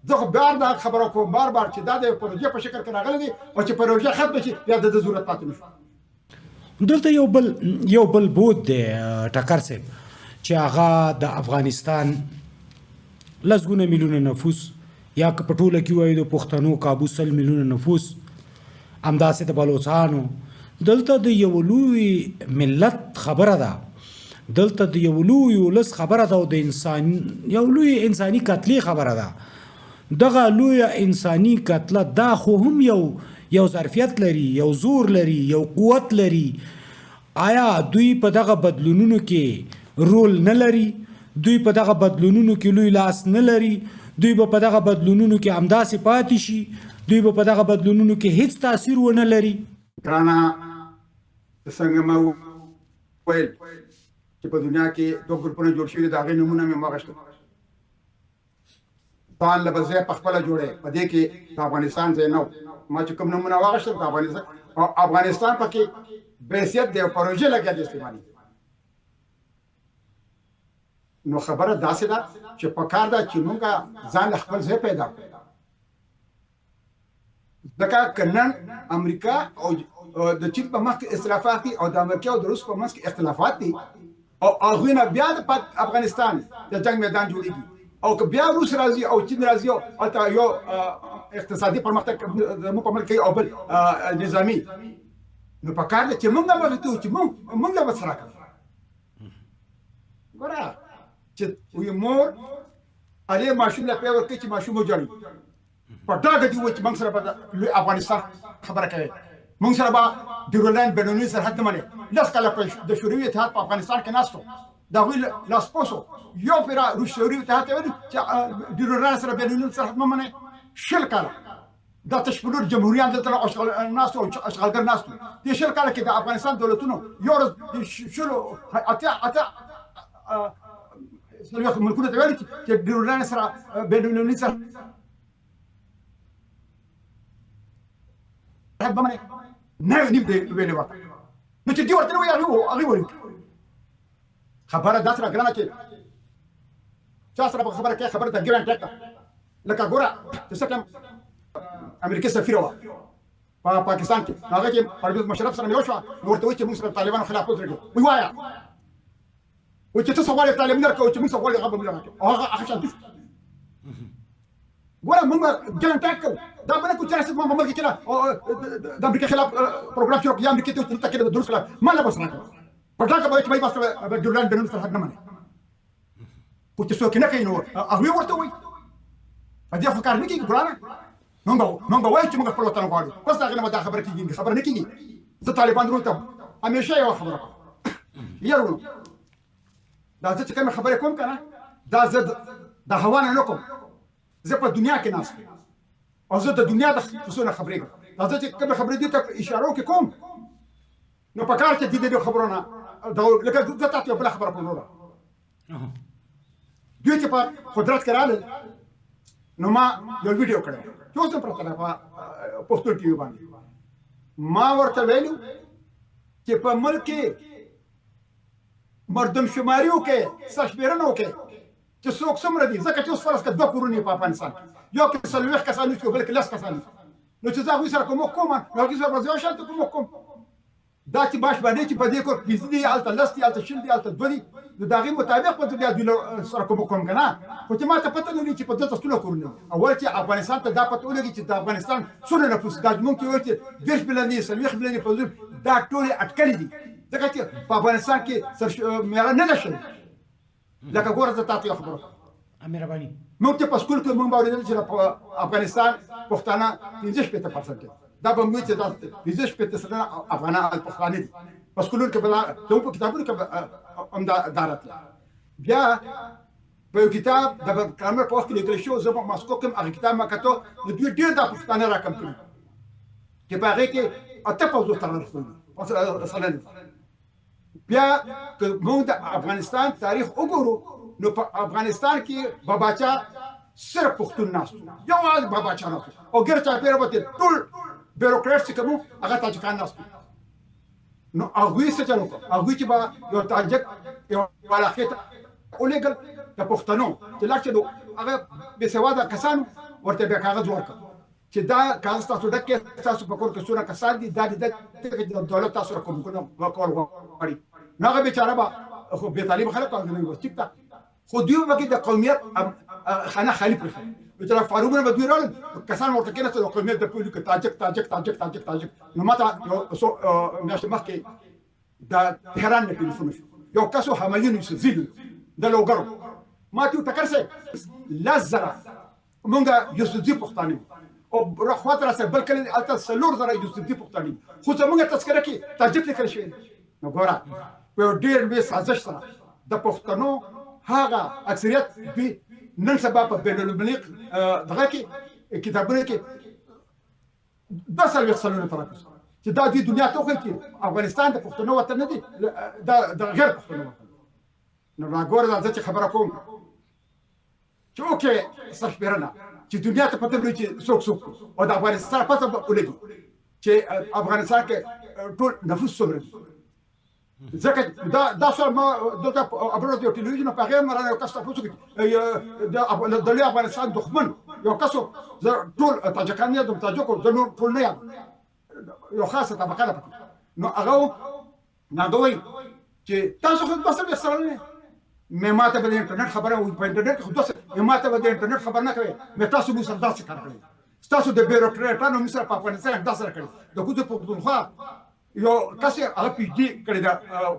[SPEAKER 2] زه خو بار دا خبره کوم بار بار چې دا د پروژې په شکل کې راغلی دی او چې پروژه ختمه شي بیا د ده ضرورت پاتې نه شو.
[SPEAKER 1] دلته یو بل بود دی ټکر صاحب، چې هغه د افغانستان لسګونه میلیونه نفوس، یا که په ټوله کې وایو د پښتنو کابو 100 میلیونه نفوس، همداسې د بلوڅانو، دلته د یو لوی ملت خبره ده، دلته د یو لوی ولس خبره ده او د انسان یو لوی انساني کتلې خبره ده. دغه لویه انساني کتله دا خو هم یو ظرفیت لري، یو زور لري، یو قوت لري. آیا دوی په دغه بدلونونو کې رول نه لري؟ دوی په دغه بدلونونو کې لوی لاس نه لري؟ دوی به په دغه بدلونونو کې همداسې پاتې شي؟ دوی به په دغه بدلونونو کې هیڅ تاثیر ونه لري؟
[SPEAKER 2] ګرانه، څنګه ما وویل چې په دنیا کې دوه ګروپونه جوړ شوي دي، د هغې نومونه مې واخیستل. ځان له به ځای په خپله جوړی، په دې کې د افغانستان ځای نه و. ما چې کوم نومونه واخیستل د افغانستان او افغانستان پکې بحیثیت د یو پروژې لګیا دی استعمالي. نو خبره داسې ده چې په کار ده چې موږ ځان له خپل ځای پیدا کړو. ځکه که نن امریکا او د چین په مخ کې اختلافات دي او د امریکا او د روس په منځ کې اختلافات دي، او هغوی نه بیا د افغانستان د جنګ میدان جوړیږي، او که بیا روس راځي او چین راځي او هلته یو اقتصادي پرمختګ زموږ په ملک کوي او بل نظامي، نو په کار ده چې موږ مخې ته چې موږ به څه راکړو. ګوره چې وي مور هغې ماشوم له پی ورکوي چې ماشوم وژاړي، په ډاګه دې ووایي چې موږ سره به لوی افغانستان خبره کوي، موږ سره به ډیورنډ بینالمللي سرحد نه منې. 10 کاله د شوروي اتحاد په افغانستان کې ناست و، د هغوی لاسپوڅو یو پیره روس شوروي اتحاد ته ویل چې ډیورنډ سره بینالمللي سرحد مه منئ. 20 کاله دا تش په لور جمهوریان دلته ناست وو، اشغالګر ناست وو. دې 20 کاله کې د افغانستان دولتونو یو ورځ د شلو اتیا اتیا څلوېښت ملکونو ته ویل چې ډیورنډ سره بین المللي سره به منې نه نیم دی ویلې ورته. نو چې دوی ورته نه وایي، هغوی وایي. خبره داسې راګرانه چې چا سره به خبره کوي، خبره د ګیو اینډ ټیک ده. لکه ګوره چې څه ټایم امریکې سفیره وه په پاکستان کې، هغه چې پرویز مشرف سره مې وشوه، نو ورته وایي چې موږ سره طالبانو خلاف ودرېږو. وایي وایه، وایي چې ته څه غواړې طالب نه راکوي، چې موږ څه غواړې هغه به موږ راکوي. او هغه شان شو. ګوره موږ ګیو اینډ ټیک کوو، دا به نه کوو چې راشي په ملک کې د امریکې خلاف پروګرام شروع کړي، یا امریکې ته دلته کې د روس خلاف ما له به سره کوو. په ډاګه به وایي چې بای بس ډیورنډ بینون سرحد نه مني، خو چې څوک یې نه کوي نو هغوی ورته وایي. په دې خو کار نه کېږي ګرانه. مونږ به وایو چې مونږ خپل وطن غواړو، بس د هغې نه به دا خبره کېږي، خبره نه کېږي. زه طالبان ورونو ته همیشه یوه خبره کوم، یار ورونو، دا زه چې کومې خبرې کوم که نه، دا زه د هوا نه نه کوم، زه په دنیا کې ناست یم او زه د دنیا د قصو نه خبرېږم. دا زه چې کومې خبرې دوی ته په اشارو کې کوم، نو په کار کې دي د دې خبرو نه لکه زه تاته یوه بله خبره کوم وروره. دوی چې په قدرت کې راغلل، نو ما یو ویډیو کړی چې اوس هم پرته ده په پښتو ټي وي باندې. ما ورته ویلو چې په ملک کې مردم شماري وکړئ، سرشمېرنه وکړئ چې څوک څومره دي. ځکه چې اوس فرض کړه دوه کورونه په افغانستان کې، یو کې 40 کسان اوسي، بل کې 10 کسان اوسي، نو چې زه هغوی سره کومک کوم، نو هغوی سره به زه یو شان ته کومک کوم. دا چې باش باندې چې په دې کور 5 دي، هلته 10 دي، هلته 20 دي، هلته 2 دي، نو د هغې مطابق به زه بیا دوی سره کومک کوم که نه. خو چې ما ته پته نه لري چې په دلته څومره کورونه دي. اول چې افغانستان ته دا پته ولګي چې د افغانستان څومره نفوس، دا موږ کې وایو چې 30 میلیون دي، 40 میلیون دي، 50، دا ټولې اټکلې دي، ځکه چې په افغانستان کې سرشمېره نه ده شوې. لکه ګوره زه تاته یو خبره کوم.
[SPEAKER 1] مهرباني.
[SPEAKER 2] موږ چې په سکول کې موږ به اورېدل چې په افغانستان پښتانه 65% دي، دا به موږ چې دا 65% افغانان پښتانه دي. په سکولونو کې به دا زموږ په کتابونو کې به هم دا راتله. بیا په یو کتاب د کرامر په وخت کې لیکل شو، زه په ماسکو کې هغه کتاب ما کتو، نو دوی ډېر دا پښتانه راکم کړي چې په هغې کې 58 ته رسولي سلنه. بیا که موږ د افغانستان تاریخ وګورو، نو په افغانستان کې باباچا صرف پښتون ناست و، یوازې باباچا ناست و، او ګر چاپېره به ترې ټول بیروکریټس چې کوم هغه تاجکان ناست وو. نو هغوی څه چل وکړ؟ هغوی چې به یو تاجک یو علاقې ته ولېږل د پښتنو چې لاړ شي، نو هغه بې سواده کسانو ورته بیا کاغذ ورکړ چې دا کاغذ تاسو ډک کړئ، تاسو په کور کې څومره کسان دي، دا دي د دولت تاسو سره کومکونه کول غواړي. نو هغه بېچاره به خو بې تعلیم خلک هغه نه وي، ټیک ده، خو دوی به پکې د قومیت خانه خالي پرېښوده. نو چې دا فارمونه به دوی راوړل، کسان ورته کېناستل، د قومیت د پوهې لیکل تاجک تاجک تاجک تاجک تاجک. نو ما ته یو څو میاشتې مخکې د تهران نه ټلیفون وشو، یو کس و همایون یوسفزي د لوګر و، ما ته ټکر صاحب 10,000 مونږ یوسفزي پښتانه یو، او خواته راسره بل کلی هلته 4000 یوسفزي پښتانه دي، خو زمونږ تذکره کې تاجک لیکل شوی دی. نو ګوره په یو ډېر لوی سازش سره د پښتنو هغه اکثریت دوی نن سبا په بین المللي دغه کې کتابونو کې 42% ته راکوز چې دا دوی دنیا ته وښیي چې افغانستان د پښتنو وطن نه دی، دا د غیر پښتنو وطن. نو را ګوره دا زه چې خبره کوم چې اوکې سرشمېرنه چې دنیا ته پته ولګي چې څوک څوک او د افغانستان پته به ولګي چې افغانستان کې ټول نفوس څومره دي. ځکه دا سوال ما دلته ابرو یو ټلویزیون په هغې هم رانه یو کس تپوس وکړ، د لوی افغانستان دښمن یو کس و، زه ټول تاجکان نه یادوم، تاجک و، زه نور ټول نه یادوم، یو خاصه طبقه ده پکې. نو هغه و، نو هغه وایي چې تاسو خو 42% نه، مې ما ته به د انټرنیټ خبره وي، په انټرنیټ کې خو دوه مې ما ته به د انټرنیټ خبره نه کوي، مې تاسو موږ سره داسې کار کړی، ستاسو د بیروکریټانو موږ سره په افغانستان کې داسې کړی. د کوزې پښتونخوا یو کس یې هغه پي ایچ ډي کړې ده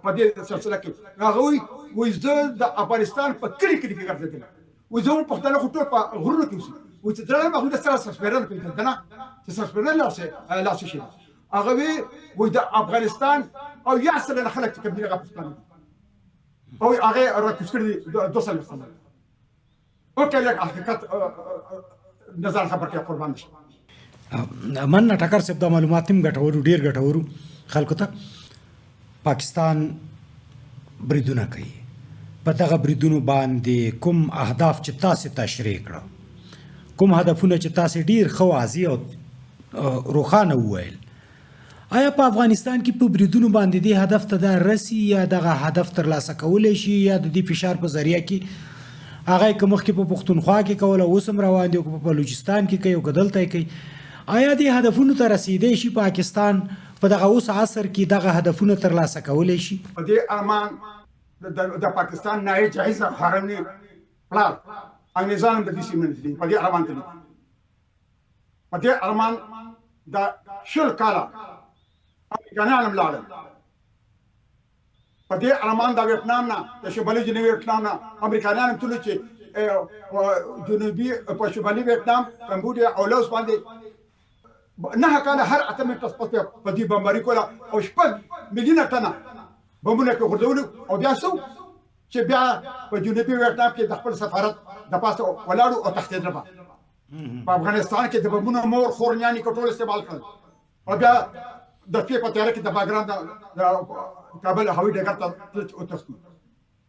[SPEAKER 2] په دې سلسله کې، هغه وایي وایي زه د افغانستان په کلي کلي کې ګرځېدلی، وایي زموږ پښتانه خو ټول په غرونو کې اوسي، وایي چې زړه هغوی د سره سرسپېرنه پرېږدي نه چې سرسپېرنه لاس شي. هغه وایي وایي د افغانستان او یا سلنه خلک چې کوم دي هغه پښتانه دي، او هغه راکوز کړي دي 42%. اوکې لږ حقیقت نظر خبر کې قربان شم.
[SPEAKER 1] مننه ټکر صاحب، دا معلومات هم ګټور ډیر ګټور خلکو ته. پاکستان بریدونه کوي، په دغه بریدونو باندې کوم اهداف چې تاسې تشریح کړه، کوم هدفونه چې تاسې ډیر ښه واضح او روښانه وویل، آیا په افغانستان کې په بریدونو باندې دې هدف ته دا رسي یا دغه هدف ترلاسه کولی شي، یا د دې فشار په ذریعه کې هغه یې که مخکې په پښتونخوا کې کوله اوس هم روان دي، او که په بلوچستان کې کوي او که دلته یې کوي، آیا دې هدفونو ته رسیدی شي پاکستان په دغه اوس عصر کې دغه هدفونه ترلاسه کولی شي؟
[SPEAKER 2] په دې ارمان د پاکستان نایې جهیز حرامي پلار انګریزان هم د دې سیمې نه تللي، په دې ارمان تللي، په دې ارمان د 20 کاله امریکایان هم لاړل، په دې ارمان د ویتنام نه، د شمالي جنوبي ویتنام نه امریکایان هم تللي چې جنوبي په شمالي ویتنام، کمبوډیا او لاوس باندې 9 کاله هر 8 منټه پس په دې بمباري کوله او 6 میلیونه ټنه بمونه پرې غورځولو. او بیا څه چې بیا په جنوبي ویتنام کې د خپل سفارت د پاسه ولاړو او تښتېدل به. په افغانستان کې د بمونو مور خور نیانې که ټول استعمال کړل او بیا د شپې په تیاره کې د باګرام د کابل هوایي ډګر ته وتښتو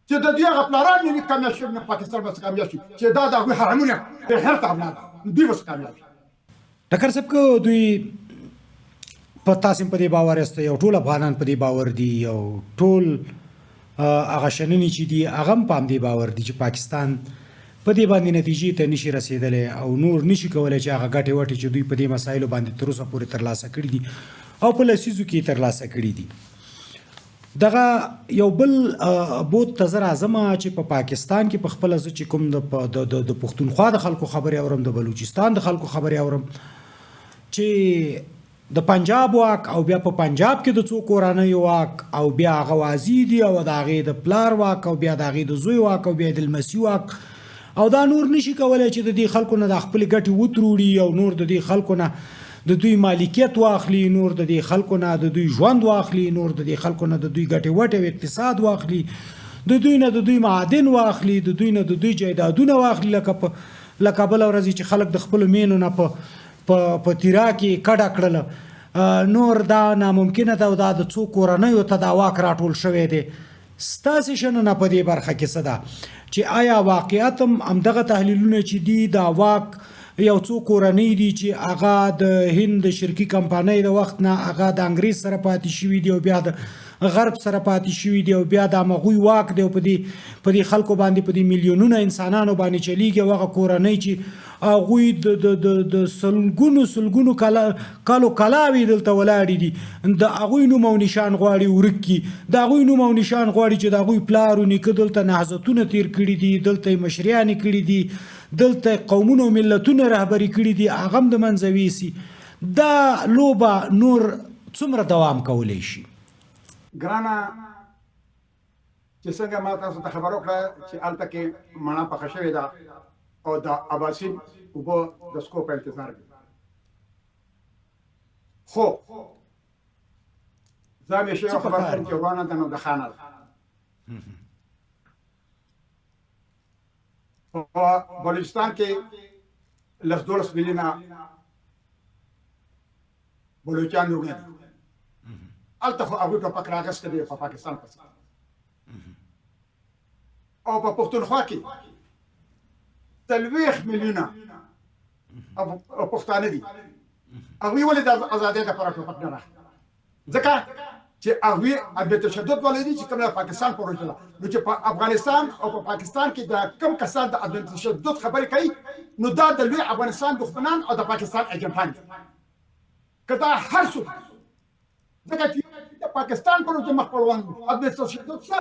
[SPEAKER 2] چې د دوی هغه پلاران نه وي کامیاب شوي، نه پاکستان به څه کامیاب شي چې دا د هغوی حرامونه بېغیرته اولاد دي، دوی به څه کامیاب شي.
[SPEAKER 1] ټکر صاحب، که دوی په تاسې هم په دې باور یاست او ټول افغانان په دې باور دي او ټول هغه شننې چې دي هغه هم په همدې باور دي چې پاکستان په دې باندې نتیجې ته نشي رسېدلی او نور نشي کولی چې هغه ګټې وټې چې دوی په دې مسایلو باندې تر اوسه پورې ترلاسه کړي دي او په لسیزو کې ترلاسه کړي دي. دغه یو بل بود ته زه راځم چې په پاکستان کې په خپله زه چې کوم د پښتونخوا د خلکو خبرې اورم، د بلوچستان د خلکو خبرې اورم چې د پنجاب واک او بیا په پنجاب کې د څو کورنیو واک او بیا هغه وازی دي او د هغې د پلار واک او بیا د هغې د زوی واک او بیا د لمسي واک او دا نور نشي کولای چې د دې خلکو نه د خپلې ګټې وتروړي او نور د دې خلکو نه د دوی مالکیت واخلي، نور د دې خلکو نه د دوی ژوند واخلي، نور د دې خلکو نه د دوی ګټې وټې او اقتصاد واخلي، د دوی نه د دوی معادن واخلي، د دوی نه د دوی جایدادونه واخلي. لکه په لکه بله ورځ چې خلک د خپلو مینو نه په په په تیرا کې کډه کړل، نور دا ناممکنه ده او دا د څو کورنیو ته دا واک راټول شوی دی. ستاسې شننه په دې برخه کې څه ده چې آیا واقعیت هم همدغه تحلیلونه چې دي دا واک یو څو کورنۍ دي چې هغه د هند د شرکي کمپنۍ د وخت نه هغه د انګریز سره پاتې شوي دي او بیا د غرب سره پاتې شوي دي او بیا د همغوی واک دی او په دې خلکو باندې په دې میلیونونه انسانانو باندې چلیږي او هغه کورنۍ چې هغوی د د د د سلګونو سلګونو کالو کلاوې دلته ولاړې دي، د هغوی نوم او نشان غواړي ورک کړي، د هغوی نوم او نشان غواړي چې د هغوی پلار او نیکه دلته نهضتونه تیر کړي دي، دلته یې مشریانې کړي دي، دلته قومونه او ملتونه رهبري کړي دي، هغه هم د منځه ویسي. دا لوبه نور څومره دوام کولی شي؟
[SPEAKER 2] ګرانه، چې څنګه ما تاسو ته خبر وکړه چې هلته کې مڼه پخه شوې ده او د اباسین اوبه د سکو په انتظار دي، خو زه همیشه یو خبر کوم چې روانه ده نو د خانه ده. په بلوچستان کې 10 12 میلیونه بلوچان وروڼه دي، هلته خو هغوی ټوپک راغستی دی په پاکستان پسې. او په پښتونخوا کې 40 میلیونه پښتانه دي، هغوی ولې د ازادۍ لپاره ټوپک نه راخلي؟ ځکه چې هغوی عدم تشدد والي دي چې کوم د پاکستان پروژه ده. نو چې په افغانستان او په پاکستان کې د کم کسان د عدم تشدد خبرې کوي نو دا د لوی افغانستان دښمنان او د پاکستان ایجنټان دي. که دا هر څوک، ځکه چې د پاکستان پروژه مخ پر وړاندې عدم تشدد څه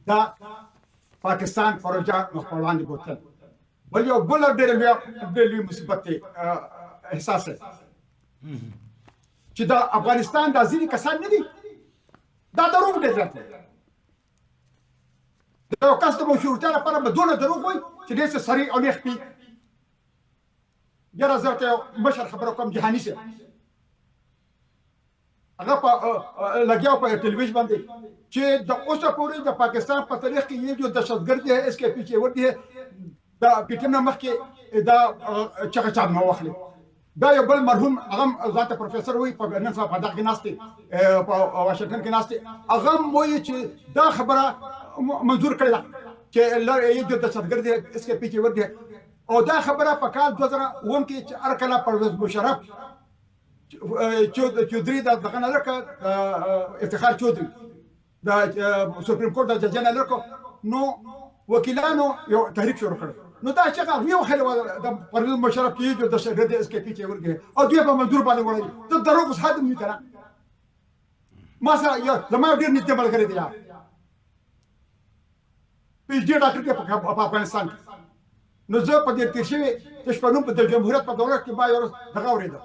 [SPEAKER 2] دا پاکستان پروژه مخ پر وړاندې بوتل. بل یو بل ډېر لوی مصیبت دی احساس دی چې د افغانستان دا ځینې کسان نه دي، دا دروغ ډېر زیات دی. د یو کس د مشهورتیا لپاره به دونه دروغ وایي چې ډېر څه سرې او نیغ پي. یاره زه ورته یو مشر خبره کوم، جهاني صاحب، هغه په لګیا په ټلویزیون باندې چې د اوسه پورې د پاکستان په تاریخ کې یې جو دهشتګردي ہے اس کې پیچھے وردی ہے، دا پی ټي ایم نه مخکې دا چغه چا نه واخلي. دا یو بل مرحوم هغه ځان ته پروفیسور وایي، په نن سبا په دغه کې ناست دی، په واشنګټن کې ناست دی، هغه هم وایي چې دا خبره منظور کړې ده چې یې جو دهشتګرد اس کې پیچې ور دي. او دا خبره په کال 2007 کې چې هر کله پرویز مشرف چودري د دغه نه لکه افتخار چودري د سپریم کورټ د جج نه لکه، نو وکیلانو یو تحریک شروع کړ. نو دا چې هغه یو خل د پرویز مشرف کې جو دهشتګرد اس کې پیچې ورګه او دوی په منظور باندې وړي، ته دروغ اوس حد نه کنه. ما سره یو زما ډیر نږدې ملګری دی، پی ایچ ډي ډاکټر دی په افغانستان کې. نو زه په دې تېر شوي د شپنوم د جمهوریت په دوره کې ما یو ورځ دغه اورېده،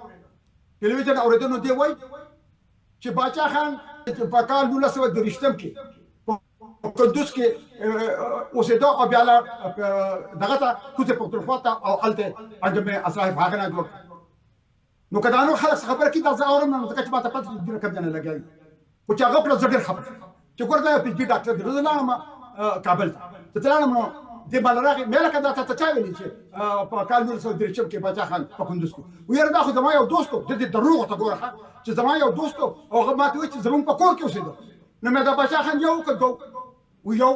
[SPEAKER 2] ټلویزیون اورېده. نو دی وایي چې باچا خان په کال 1923 کې په کندوز کې اوسېده او بیا لاړ دغه ته کوزې پښتونخوا ته او هلته انجمن اصلاح هغه نه جوړ کړ. نو که دا نور خلک څه خبره کوي دا زه اورم، نو ځکه چې ما ته پته دومره کم ځای نه لګوي، خو چې هغه وکړه زه ډېر خفه شوم چې ګوره دا یو پي ایچ ډي ډاکټر دی. زه لاړم کابل ته، چې لاړم نو دې باندې راغی، مې لکه دا ته چا ویلي چې په کال 1923 کې باچا خان په کندوز کې ویره؟ دا خو زما یو دوست و، د دې دروغو ته ګوره چې زما یو دوست و او هغه ما ته وایي چې زموږ په کور کې اوسېده. نو مې دا باچا خان یو که دوه و یو،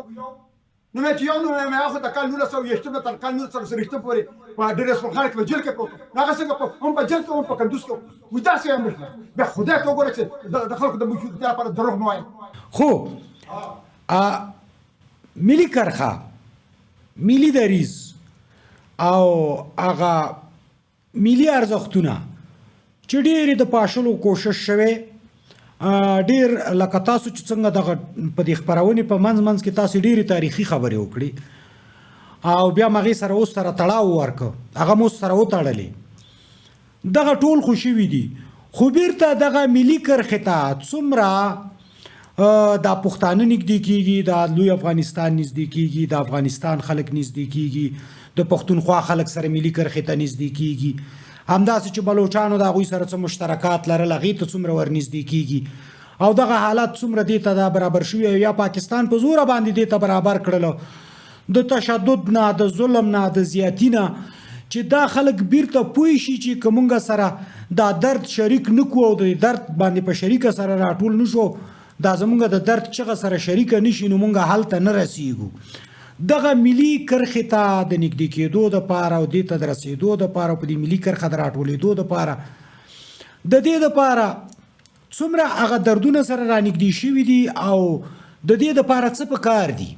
[SPEAKER 2] نو مې چې یو، نو مې هغه د کال 1921 تر کال 1923 پورې په ډېر اسماعیل خان کې په جیل کې پروت و. هغه څنګه هم په جیل کې هم په کندوز کې وي؟ داسې یې مشره بیا خدای ته وګوره چې د خلکو د مشروطیت لپاره دروغ مه وایه.
[SPEAKER 1] خو ملي کرښه، ملي دریځ او هغه ملي ارزښتونه چې ډېر د پاشلو کوشش شوی ډېر، لکه تاسو چې څنګه دغه په دې خپرونې په منځ منځ کې تاسو ډېرې تاریخي خبرې وکړې او بیا هغې سره اوس سره تړاو ورکړ، هغه مو سره وتړلې، دغه ټول خو شوي دي. خو بیرته دغه ملي کرښې ته څومره دا پښتانه نږدې کیږي، دا لوی افغانستان نږدې کیږي، د افغانستان خلک نږدې کیږي، د پښتونخوا خلک سره ملي کرښې ته نږدې کیږي، همداسې چې بلوچانو د هغوی سره څه مشترکات لرل هغې ته څومره ورنږدې کیږي، او دغه حالت څومره دې ته دا برابر شوي او یا پاکستان په زوره باندې دې ته برابر کړل د تشدد نه، د ظلم نه، د زیاتي نه، چې دا خلک بیرته پوه شي چې که مونږ سره دا درد شریک نه کړو او د درد باندې په شریکه سره راټول نه شو، دا زمونږ د درد چغه سره شریکه نشي، نو مونږ هلته نه رسیږو. دغه ملي کرښې ته د نږدې کېدو دپاره او دې ته د رسېدو دپاره او په دې ملي کرښه د راټولېدو دپاره د دې دپاره څومره هغه دردونه سره رانږدې شوي دي او د دې دپاره څه په کار دي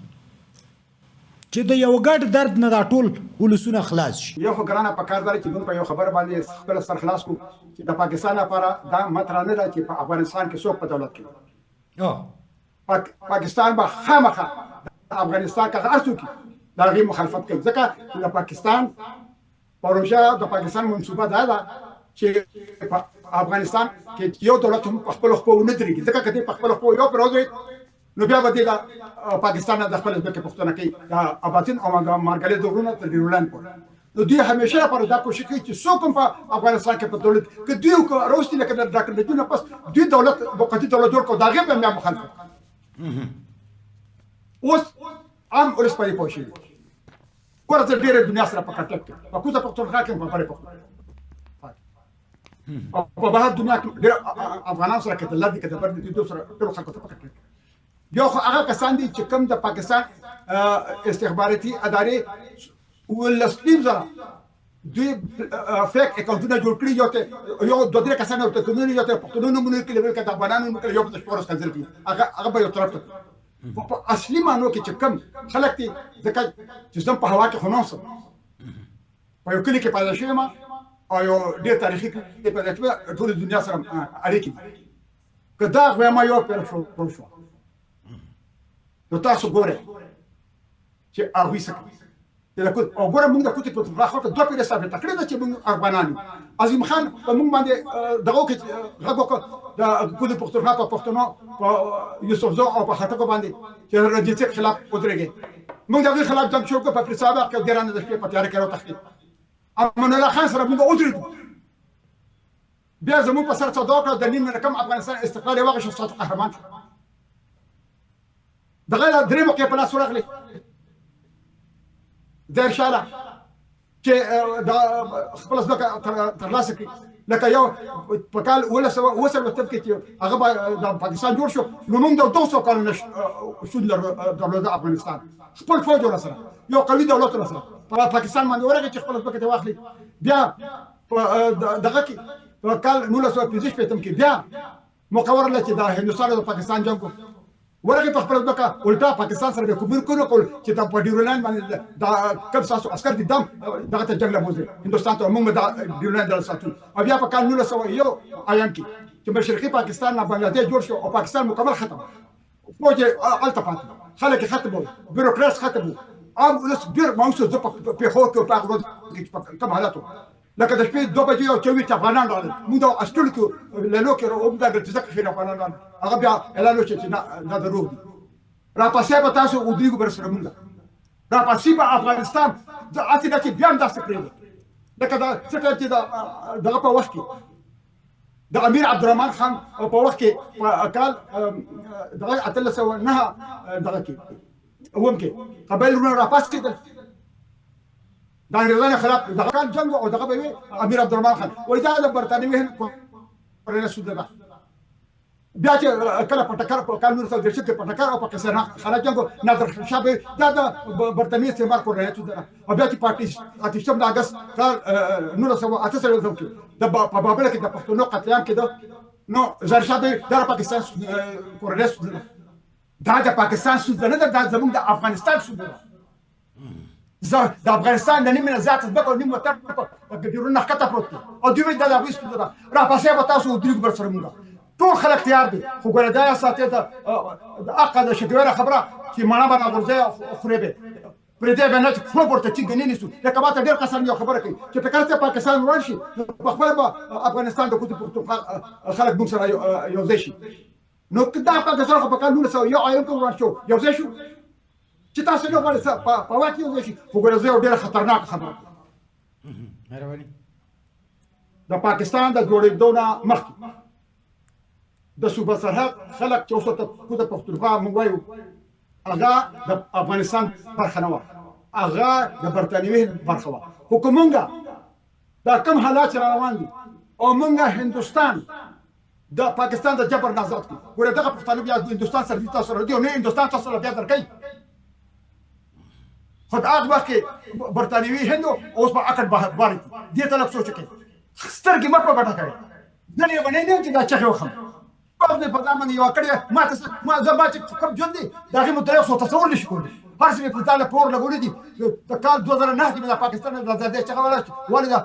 [SPEAKER 1] چې د یو ګډ درد نه دا ټول ولسونه خلاص شي؟
[SPEAKER 2] یو خو ګرانه په کار ده چې موږ په یو خبره باندې خپل سر خلاص کړو چې د پاکستان لپاره دا مطرح نه ده چې په افغانستان کې څوک په دولت کې. پاکستان به خامخا د افغانستان که هر څوک د هغې مخالفت کوي، ځکه چې د پاکستان پروژه، د پاکستان منصوبه دا ده چې په افغانستان کې یو دولت هم په خپلو خپو ونه درېږي، ځکه که دی په خپلو خپو یو پر ودرېد نو بیا به دی د پاکستان نه د خپلې ځمکې پوښتنه کوي، د اباسین او د مارګلې د غرونو تر ډیورنډ پورې. نو دوی همیشه لپاره دا کوشش کوي چې څوک هم په افغانستان کې په دولت که دوی راوستي، لکه د ډاکټر نجیب نه پس دوی دولت موقتي دولت جوړ کړ، د هغې به بیا مخالفت. اوس عام ولس په دې پوه شوي. ګوره زه ډېره دنیا سره په کنټکټ کې، په کوزه پښتونخوا کې، په بره پښتونخوا او په بهر دنیا کې ډېر افغانان سره، که د لر دي که د بر دي، دوی سره ټولو خلکو سره په کنټکټ. یو خو هغه کسان دي چې کوم د پاکستان استخباراتي ادارې 17.5 زره دوی fake اکاونټونه جوړ کړي، یو ته یو دوه درې کسان ورته کوي، یو ته پښتنو نومونه کړي، بل ته افغانانو نومونه کړي، یو په شپږ کنځل کړي، هغه به یو طرف ته. په اصلي معنو کې چې کم خلک دي، ځکه چې زه په هوا کې خو نه اوسم، په یو کلي کې پیدا شوی ما او یو ډېر تاریخي کلي پیدا شوی، ټول دنیا سره اړیکې دي. که دا غویمه یو پیر شو نو تاسو ګورئ چې هغوی څه کوي. او ګوره موږ د کوتې پښتونخوا خلکو دوه پیړۍ ثابته کړې ده چې موږ افغانان یو. عظیم خان په موږ باندې دغه وکړ، غږ وکړ د کوتې پښتونخوا په پښتنو، په یوسفزو او په خټکو باندې چې رنجیت سینګ خلاف ودرېږي. موږ د هغوی خلاف جنګ شروع کړ په پیر صاحب کې، ډېرانه د شپې په تیاره کې راوتښتېد. امان الله خان سره موږ ودرېدو، بیا زموږ په سر سودا وکړه، د نیم رقم افغانستان استقلال یې واخیست، ستاسو قهرمان شو. دغه درې موقع په لاس ورغلې ظاهر شاه چې چې د خپل ځمکه ترلاسه کړي. لکه یو په کال 1947 کې چې هغه د پاکستان جوړ شو، نو موږ د 200 کالو شتون درلود. افغانستان خپل فوج ورسره، یو قوي دولت ورسره، په پاکستان باندې ورغی چې خپل ځمکه ته واخلي. بیا په دغه کې په کال 1965 کې بیا موقع ورغله چې د هندوستان او پاکستان جنګ ورغی په خپل ځمکه، الټا پاکستان سره به کومر کونه کول چې دا په ډیورلاین باندې دا کم ساسو عسكر دي دم دغه ته جنگ لموزي هندوستان ته، موږ دا ډیورلاین در ساتو. او بیا په کال 1901 ایام کې چې مشرقي پاکستان نه بنگلاديش جوړ شو او پاکستان مکمل ختم، فوج الته پاتې، خلک ختم وو، بیروکرات ختم وو، عام ولس ډېر مایوس. زه په پېښور کې په هغه ورځ کې کوم حالت، لکه د شپې 2 بجې او 24 افغانان راغلل، موږ د اسټول کې لالو کې او دا د ځکه خیر افغانان راغلل. هغه بیا اعلان وشو چې نه، دا دروغ دي. راپسې به تاسو ودرېږو بر سره، مونږ راپسې به افغانستان هسې نه چې بیا هم داسې پرېږدو، لکه دا څه ټایم چې دغه په وخت کې د امیر عبدالرحمن خان په وخت کې په کال دغه 1809 دغه کې اووم کې قبایل وروڼه راپاڅېدل د انګریزانو خلاف. دغه کال جنګ او دغه به امیر عبدالرحمن خان وایي دا د برتانوي هند کورنۍ سود ده. بیا چې کله په ټکر په کال 1930 کې په ټکر او په قصه خانه جنګ، نادر شاه به دا د برتانوي استعمار کورنۍ سود ده. او بیا چې په 28 د اګست کال 1948 کې د په بابل کې د پښتنو قتل عام کېده، نو ظاهر شاه به دا پاکستان کورنۍ سود ده. دا د پاکستان سود نه ده، دا زموږ د افغانستان سود ده. د افغانستان د نیمې نه زیات ځمکه او نیم وطن په ډیرونه ښکته پروت دی او دوی وایي دا د هغوی ستونزه ده. راپسې به تاسو ودرېږو بر سره، مونږ ټول خلک تیار دي. خو ګوره دا یې ساتې د حقه د شکویره خبره چې مڼه به راغورځوي او خورې به، پرېږدی به نه چې خوله ورته ټینګه نه نیسو. لکه ماته ډېر کسان یو خبره کوي چې ټکر ته پاکستان وران شي، نو په خپله به افغانستان د کوزې پښتونخوا خلک موږ سره یو ځای شي. نو دا پاکستان خو په کال 1901 ایم کې وران شو، یو ځای شو چې تاسو نه غواړئ په واک یو ځای شي. خو ګوره زه یو ډېره خطرناکه خبره کوم.
[SPEAKER 1] مهرباني.
[SPEAKER 2] د پاکستان د جوړېدو نه مخکې د صوبه سرحد خلک چې اوس ورته کوزه پښتونخوا موږ وایو، هغه د افغانستان برخه نه وه، هغه د برتانوي هند برخه وه. خو که مونږ دا کوم حالات چې روان دي او مونږ هندوستان د پاکستان د جبر نه آزاد کړو، ګوره دغه پښتانه بیا هندوستان سره دي، تاسو سره دي او نه هندوستان تاسو سره بیا درکوي. خو د هغه وخت کې برتانوي هند اوس په عقل بار دي. دې ته لږ سوچ وکړئ، سترګې مه په بټه کوئ. زه لېونی نه یم چې دا چغې وخم. مې په ځان باندې یوه کړې، ما ته ما زما چې کوم ژوند دی د هغې متعلق څو تصور نشي کولی. هر څه مې په ځان پور لګولي دي. د کال 2009 کې مې د پاکستان د ازادۍ چغه وله، ولې دا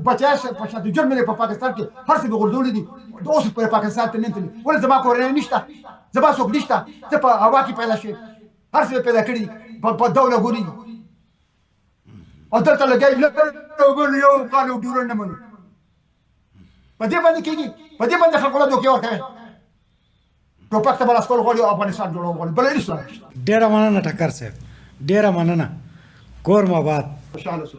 [SPEAKER 2] بچی په شان ژوند مې په پاکستان کې هر څه مې غورځولي دي. د اوس پورې پاکستان ته نه تللی. ولې؟ زما کورنۍ نشته، زما څوک نشته، زه په هوا کې پیدا شوی، هر څه مې پیدا کړي دي، په دو لګولي دي او دلته لګی یو افغان او ډیورنډ نه منو. په دې باندې کېږي؟ په دې باندې خلکو له دوکې ورکوي؟ ټوپک ته به لاس کول غواړي او افغانستان جوړول غواړي، بله هېڅ لاره نشته.
[SPEAKER 1] ډېره مننه ټکر صاحب، ډېره مننه، کور مو آباد.
[SPEAKER 2] خوشحاله اوسئ.